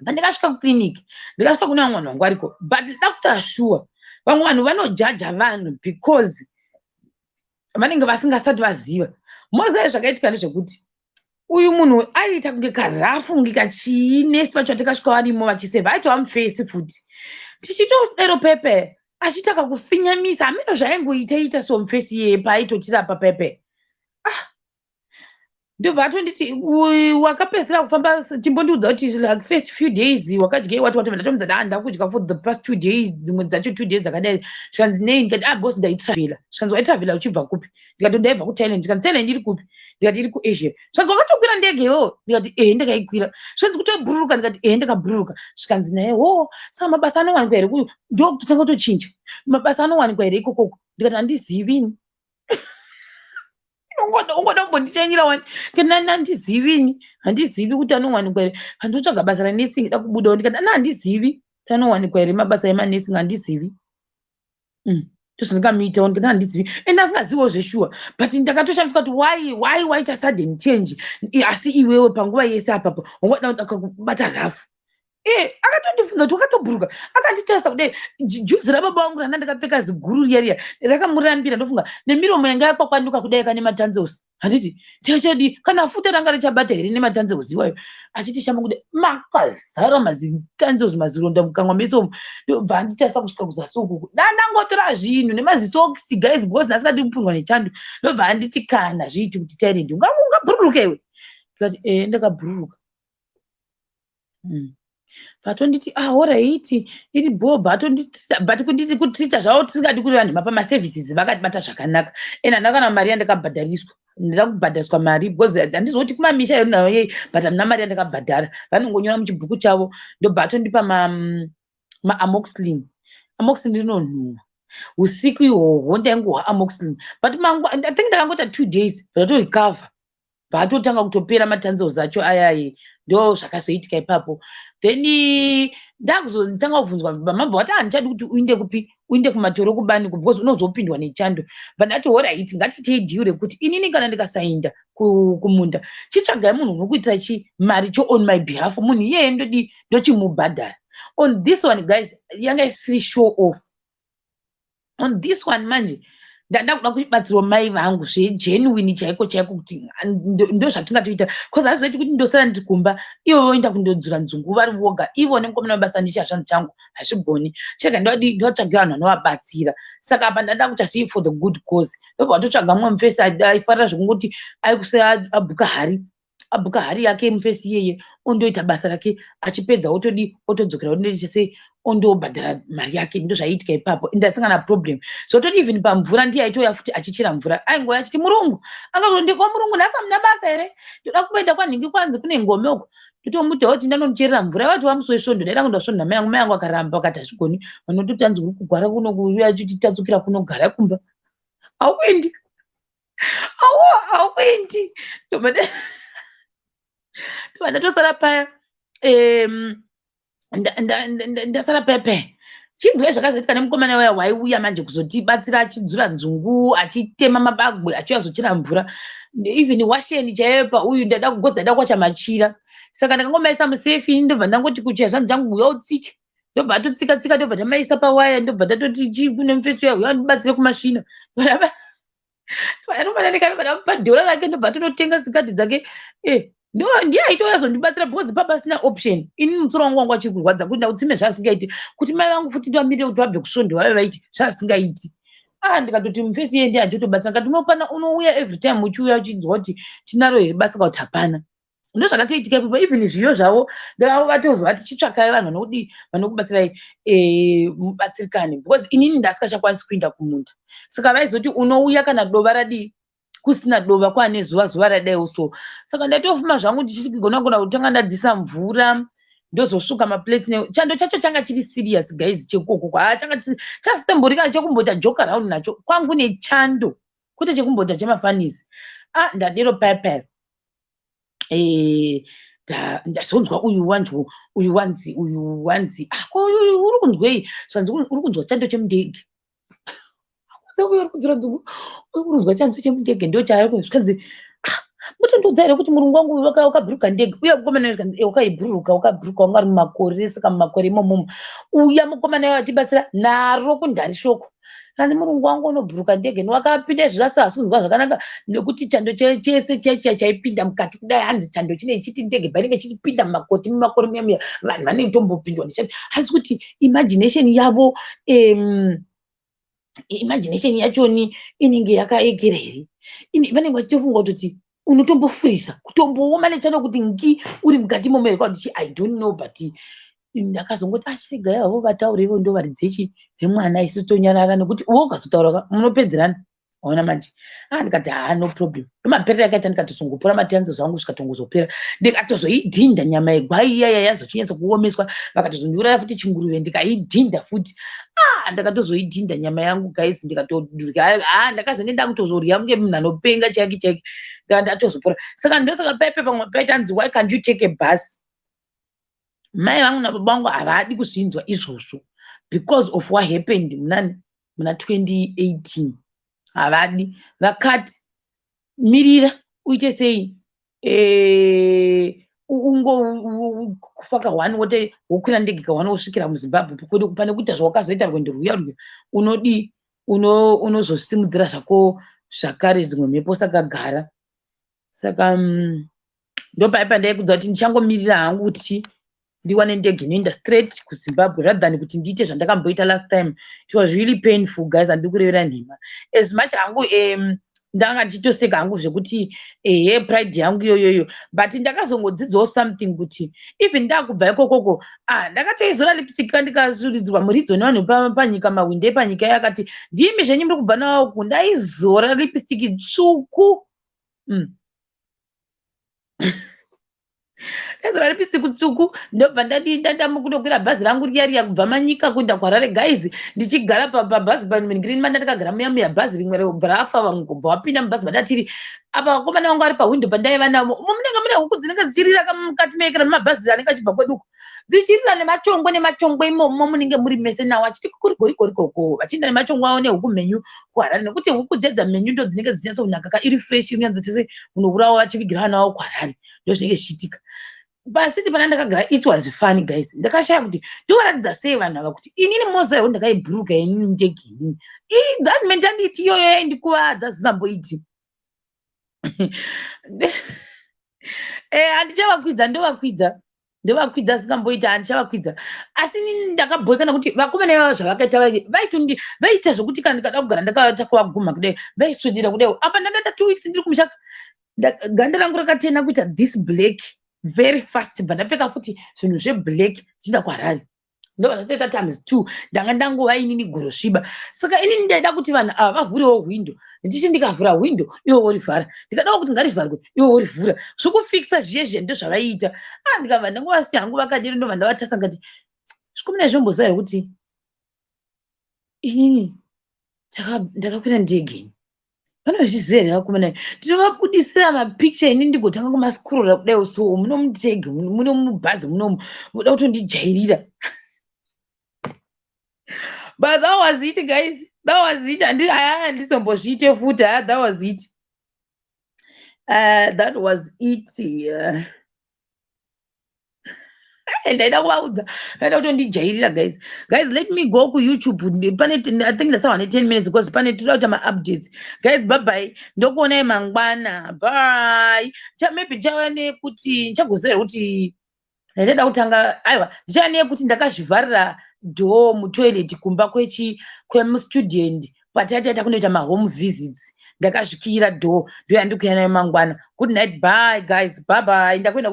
pandakasvika kuclinic ndakasvika kune vamwe vanhu vangu variko but ndoda kutaura sure vamwe vanhu vanojaja vanhu because vanenge vasingasati vaziva. Moziva zvakaitika ndezvekuti uyu munhu aiita kunge karafu kunge kachii nesi vacho vatakasvika varimo vachisevha aitova mufesi futi tichitodero pepe achiita kakufinyamisa hameno zvaingoita ita so mufesi iyeye paaitotirapa pepe. Ah. Ndobva atonditi, "Wakapedzisira kufamba, chimbondiudza kuti like first few days wakadyei?" Wati wati ndatomudza kuti ndakudya for the past 2 days, dzimwe dzacho 2 days dzakadai. Zvikanzi, "Nei?" Ndikati, "Ah, boss, ndaitravhela." Zvikanzi, "Waitravhela uchibva kupi?" Ndikati, "Ndaibva kuThailand." Zvikanzi, "Thailand iri kupi?" Ndikati, "Iri kuAsia." Zvikanzi, "Wakatokwira ndege iwewo?" Ndikati, "Ehe, ndakaikwira." Zvikanzi, "Kutobhururuka?" Ndikati, "Ehe, ndakabhururuka." Zvikanzi naye, "Ho, saka mabasa anowanikwa here?" Ndokutotanga kutochinja. "Mabasa anowanikwa here ikokoko?" Ndikati, "Handizivini." Ungoda kumbondichanyira wani. Ndikati, "Handizivini, handizivi kuti anowanikwa here. Handotsvaga basa renursing, da kubudawo." Ndikati, "Ana, handizivi kuti anowanikwa here mabasa emanursing, handizivi." Ndozvandingamuitawo. Ndikati, "Handizivi," and asingaziviwo zveshuwa, but ndakatoshamiswa kuti why waita sudden change, asi iwewe panguva yese apapo wangoda kubata rafu. E, akatondibvunza kuti, "Wakatobhuruka?" Akanditarisa kudai, juzi rababa vangu rana ndakapfeka ziguru riya riya rakamurambira. Ndofunga nemiromo yanga yakwakwanuka kudai kane matonsils. Handiti tichadi kana futa ranga richabata here nematonsils iwayo? Achiti shama kudai, makazara mazitonsils, mazironda mukanwa mese umu. Ndobva anditarisa kusvika kuzasi ukuku, dandangotora zvinhu nemazisokisi, guys, because ndasingadi kupindwa nechando. Ndobva anditi, "Kana zviiti kuti Thailand ungabhururuka iwe?" Ndikati, "E, ndakabhururuka." Vatonditi, "Ah, alright, iri bho." But kunditi kutreata zvavo tisingadi kuri vanhu mapa maservices, vakatibata zvakanaka, and handina kana mari yandakabhadhariswa. Ndida kubhadhariswa mari because handizivi kuti kumamisha here nayo yei, but handina mari yandakabhadhara. Vanongonyora muchibhuku chavo. Ndobva atondipa maamoxicillin. Amoxicillin rinonhuhwa. Usiku ihwohwo ndaingohwa amoxicillin, but I think ndakangoita 2 days, ndatorecover, bvatotanga kutopera matonsils acho ayayi. Ndo zvakazoitika ipapo. Then ndakuzotanga kubvunzwa, mabva vati, "Handichadi kuti uinde kupi, uinde kumatoro kubaniko, because unozopindwa nechando." Bva ndati, "Alright, ngatiitei deal rekuti inini kana ndikasainda kumunda, chitsvagai munhu unokuitira chi mari cho on my behalf. Munhu iyeye ndodi ndochimubhadhara." On this one, guys, yanga isiri show off. On this one manje ndada kuda kubatsirwa mai vangu zvegenuine chaiko chaiko, kuti ndo zvatingatoita, because hazizoiti kuti ndosara ndiri kumba, ivo voenda kundodzura nzungu vari voga, ivo nemukomana webasa, ndichazvanhu changu hazvigoni. Chega ndivatsvagira vanhu vanovabatsira. Saka apa ndada kuita sei for the good cause? Ndobva vatotsvaga mumwe mufesi aifarira zvekungoti aikuse abhuka hari, abhuka hari yake. Mufesi iyeye ondoita basa rake, achipedza otodi otodzokera, ondoita sei, ondobhadhara mari yake. Ndo zvaiitika ipapo. Ndasangana problem zototi even pamvura ndiye aitouya futi achichera mvura. Aingoya achiti, "Murungu angazondikwa, murungu, nhasi hamuna basa here? Ndoda kuenda kwanhingi, kwanzi kune ngome uko." Ndotomuudza kuti ndanomucherera mvura. Vati wamusi wesvondo ndaida kuenda svondo namai angu. Mai angu akaramba, akati hazvigoni, vanototi anzi uri kugwara kuno, kuuya achititatsukira kunogara kumba, haukuendi, haukuendi. Ndobva ndatosara paya, ndasara paya paya. Chinzwai zvakazoitika nemukomana waya waiuya manje kuzotibatsira, achidzura nzungu, achitema mabagwe, achiuya zochera mvura, even washeni chaiyo. Pauyu ndada kugoza, ndada kuwacha machira, saka ndakangomaisa musefi. Ndobva ndangoti kuchaya zvanhu changu, "Uya utsike." Ndobva atotsika tsika, ndobva tamaisa pawaya. Ndobva tatoti chi kune mufesi uya, "Uya ndibatsire kumashina." Ndamupa dhora rake, ndobva atonotenga sikati dzake. Ndo ndiye aitouya zondibatsira, because papasina option. Ini musoro wangu wanga achiri kurwadza, kuti ndakutsime zvaasingaiti, kuti mai vangu futi ndivamirire kuti vabve kusvondo vave vaiti zvaasingaiti. Ah, ndikatoti mufesi iye ndiye anditobatsira. Ndikati, "Unopana unouya every time, uchiuya uchinzwa kuti tinaro here basa kana kuti hapana." Ndo zvakatoitika ipapo. Even zviyo zvavo vatozva tichitsvakai vanhu vanokudii, vanokubatsirai, mubatsirikane, because inini ndasikachakwanisi kuenda kumunda. Saka vaizoti unouya kana dova radii, kusina dova, kwaane zuva, zuva radaiwo. So saka ndaitofuma zvangu ndichigona gona kutanga ndadzisa mvura, ndozosuka maplates. Chando chacho changa chiri serious, guys, chekoko. Ha, changa chasimbori kana chekumboita joke around nacho. Kwangu nechando, kwete chekumboita chemafanisi. Ah, ndadero paya paya, ndazonzwa uyu wanzi, uyu wanzi, uyu wanzi, ah, ko uyu uri kunzwei? Zvanzi, "Uri kunzwa chando chemundege." Uyu uri kunzwa nzungu, uri kunzwa chando chemundege, ndo chaari. Zvikanzi, "Ah, mutondiudza here kuti murungu wangu wakabhuruka ndege?" Uya mukomana zvikanzi, "Wakaibhururuka, wakabhuruka, wanga uri mumakore." Saka mumakore imomomo uya mukomana uyo atibatsira naro kundari shoko kandi, "Murungu wangu unobhuruka ndege niwakapinda zvasi, asinzwa zvakanaka nekuti chando chese chaicha chaipinda mukati kudai." Hanzi chando chine chiti ndege painenge chichipinda mumakoti, mumakore muya muya, vanhu vanenge tombopindwa nechando. Asi kuti imagination yavo, imagination yachoni inenge yakaekera here? Vanenge vachitofunga kutoti Unotombofurisa, kutombooma nechando kuti ngi uri mukati imomo here kuti I don't know, but ndakazongoti achiregai havo vataure ivo, ndo varidzi vemwana, isu tonyarara, nekuti uwe ukazotaura munopedzerana. Waona manje? Ah, ndikati, "Ha, no problem." Ndomaperero akaita. Ndikatozongopora matanzo zvangu, zvikatongozopera. Ndikatozoidhinda nyama yegwai iyaya, yazochinyatsa kuomeswa. Vakatozondiuraya futi chinguruve, ndikaidhinda futi. Ah, ndakatozoidhinda nyama yangu, guys, ndikatodya. Ah, ndakazenge ndakutozorya kunge munhu anopenga chaike chaike. Ndatozopora. Saka ndosaka paipe pamwe paitanzi, "Why can't you take a bus?" Mai vangu nababa vangu havadi kuzvinzwa izvozvo because of what happened munani muna 2018. Havadi. Vakati, "Mirira uite sei, ungokufa ka1, wote wokwira ndege ka1, wosvikira muZimbabwe, pane kuita zvawakazoita rwendo rwuya rwuya. Unodii, unozosimudzira zvako zvakare dzimwe mhepo." Saka gara. Saka ndopai pandaikudza kuti ndichangomirira hangu kuti ndiwane ndege inoenda straight kuZimbabwe rather than kuti ndiite zvandakamboita last time. It was really painful, guys, handiri kurevera nhema. As much hangu ndanga ndichitoseka hangu zvekuti ehe, pride yangu iyoyoyo, but ndakazongodzidzawo something kuti even ndakubva ikokoko, ah, ndakatoizora lipstick, ndikasuridzirwa muridzo nevanhu panyika, mahwindi epanyika yakati, "Ndimi zvenyu muri kubva nawo uku." Ndaizora lipstick tsvuku. Ndaizora lipstick tsvuku, ndobva ndadamukunokwira bhazi rangu riya riya kubva Manyika kuenda kuHarare. Guys, ndichigara pabhazi pagreen manda, ndakagara muya muya, bhazi rimwe kubva rafa, vamwe kubva wapinda mubhazi matatiri apa. Vakomana vangu vari pahwindo pandaiva navo, munenge mune huku dzinenge dzichirira mukati meekera mumabhazi anenge achibva kweduko, dzichirira nemachongwe nemachongwe imomo. Munenge muri mese nawo achiti kukurigorigorigoko, vachienda nemachongwe avo nehuku mhenyu kuHarare, nekuti huku dzedza mhenyu ndo dzinenge dzichinyatsokunaka ka, iri fresh, inonyatsotese unourawa vachivigira vana vavo kuHarare. Ndo zvinenge zvichiitika pasiti pana ndakagara. It was funny, guys. Ndakashaya kuti ndovaratidza sei vanhu ava kuti inini mozawo ndakaibhuruka inini ndege inini. That mentality iyoyo yaindikuvadza zingamboiti. Handichavakwidza, ndovakwidza, ndovakwidza singamboita, handichavakwidza. Asi inini ndakabhoikana kuti vakomana ivava zvavakaita, vaitondi vaita zvokuti kana ndikada kugara ndakavata kuvaguma kudai, vaiswedera kudai. Apa ndandata 2 weeks ndiri kumushaka, ganda rangu rakatena kuita this black very fast. Bva ndapfeka futi zvinhu zveblack ndichienda kuHarare, ndobva zvatoita times two. Ndanga ndangova inini gorosviba. Saka inini ndaida kuti vanhu ava vavhurewo hwindo. Ndichi ndikavhura hwindo, ivo vorivhara. Ndikadawo kuti ngarivharwe, ivo vorivhura. Zvokufikisa zviye zviye ndo zvavaiita. A, ndikabva ndangovasiya hangu vakadero. Ndobva ndavatasa ngati, "Zvikomana, zvomboziva here kuti inini ndakakwira ndege?" Vanozviziva here vakomana? Ndinovabudisira mapicture ini, ndigotanga kumascrolla kudai so, muno mundege, muno mubhazi munomu, muda kutondijairira. But that was it, guys, that was it. Handizombozviite futi. Ha, that was it, that was it. Ndaida kuvaudza, ndaida kutondijairira. Guys, guys, let me go kuYouTube. Pane, I think ndasarwa ne10 minutes because pane toda kuita maupdates. Guys, bye bye, ndokuonai mangwana. Bye. Maybe ndichauya nekuti ndichagoziva kuti ndaida kutanga. Aiwa, ndichauya nekuti ndakazvivharira door mutoilet kumba kwechi kwemustudent patataita kunoita mahome visits. Ndakazvikiyira door, ndo yandiri kuuya nayo mangwana. Good night, bye guys, bye bye, ndakuenda.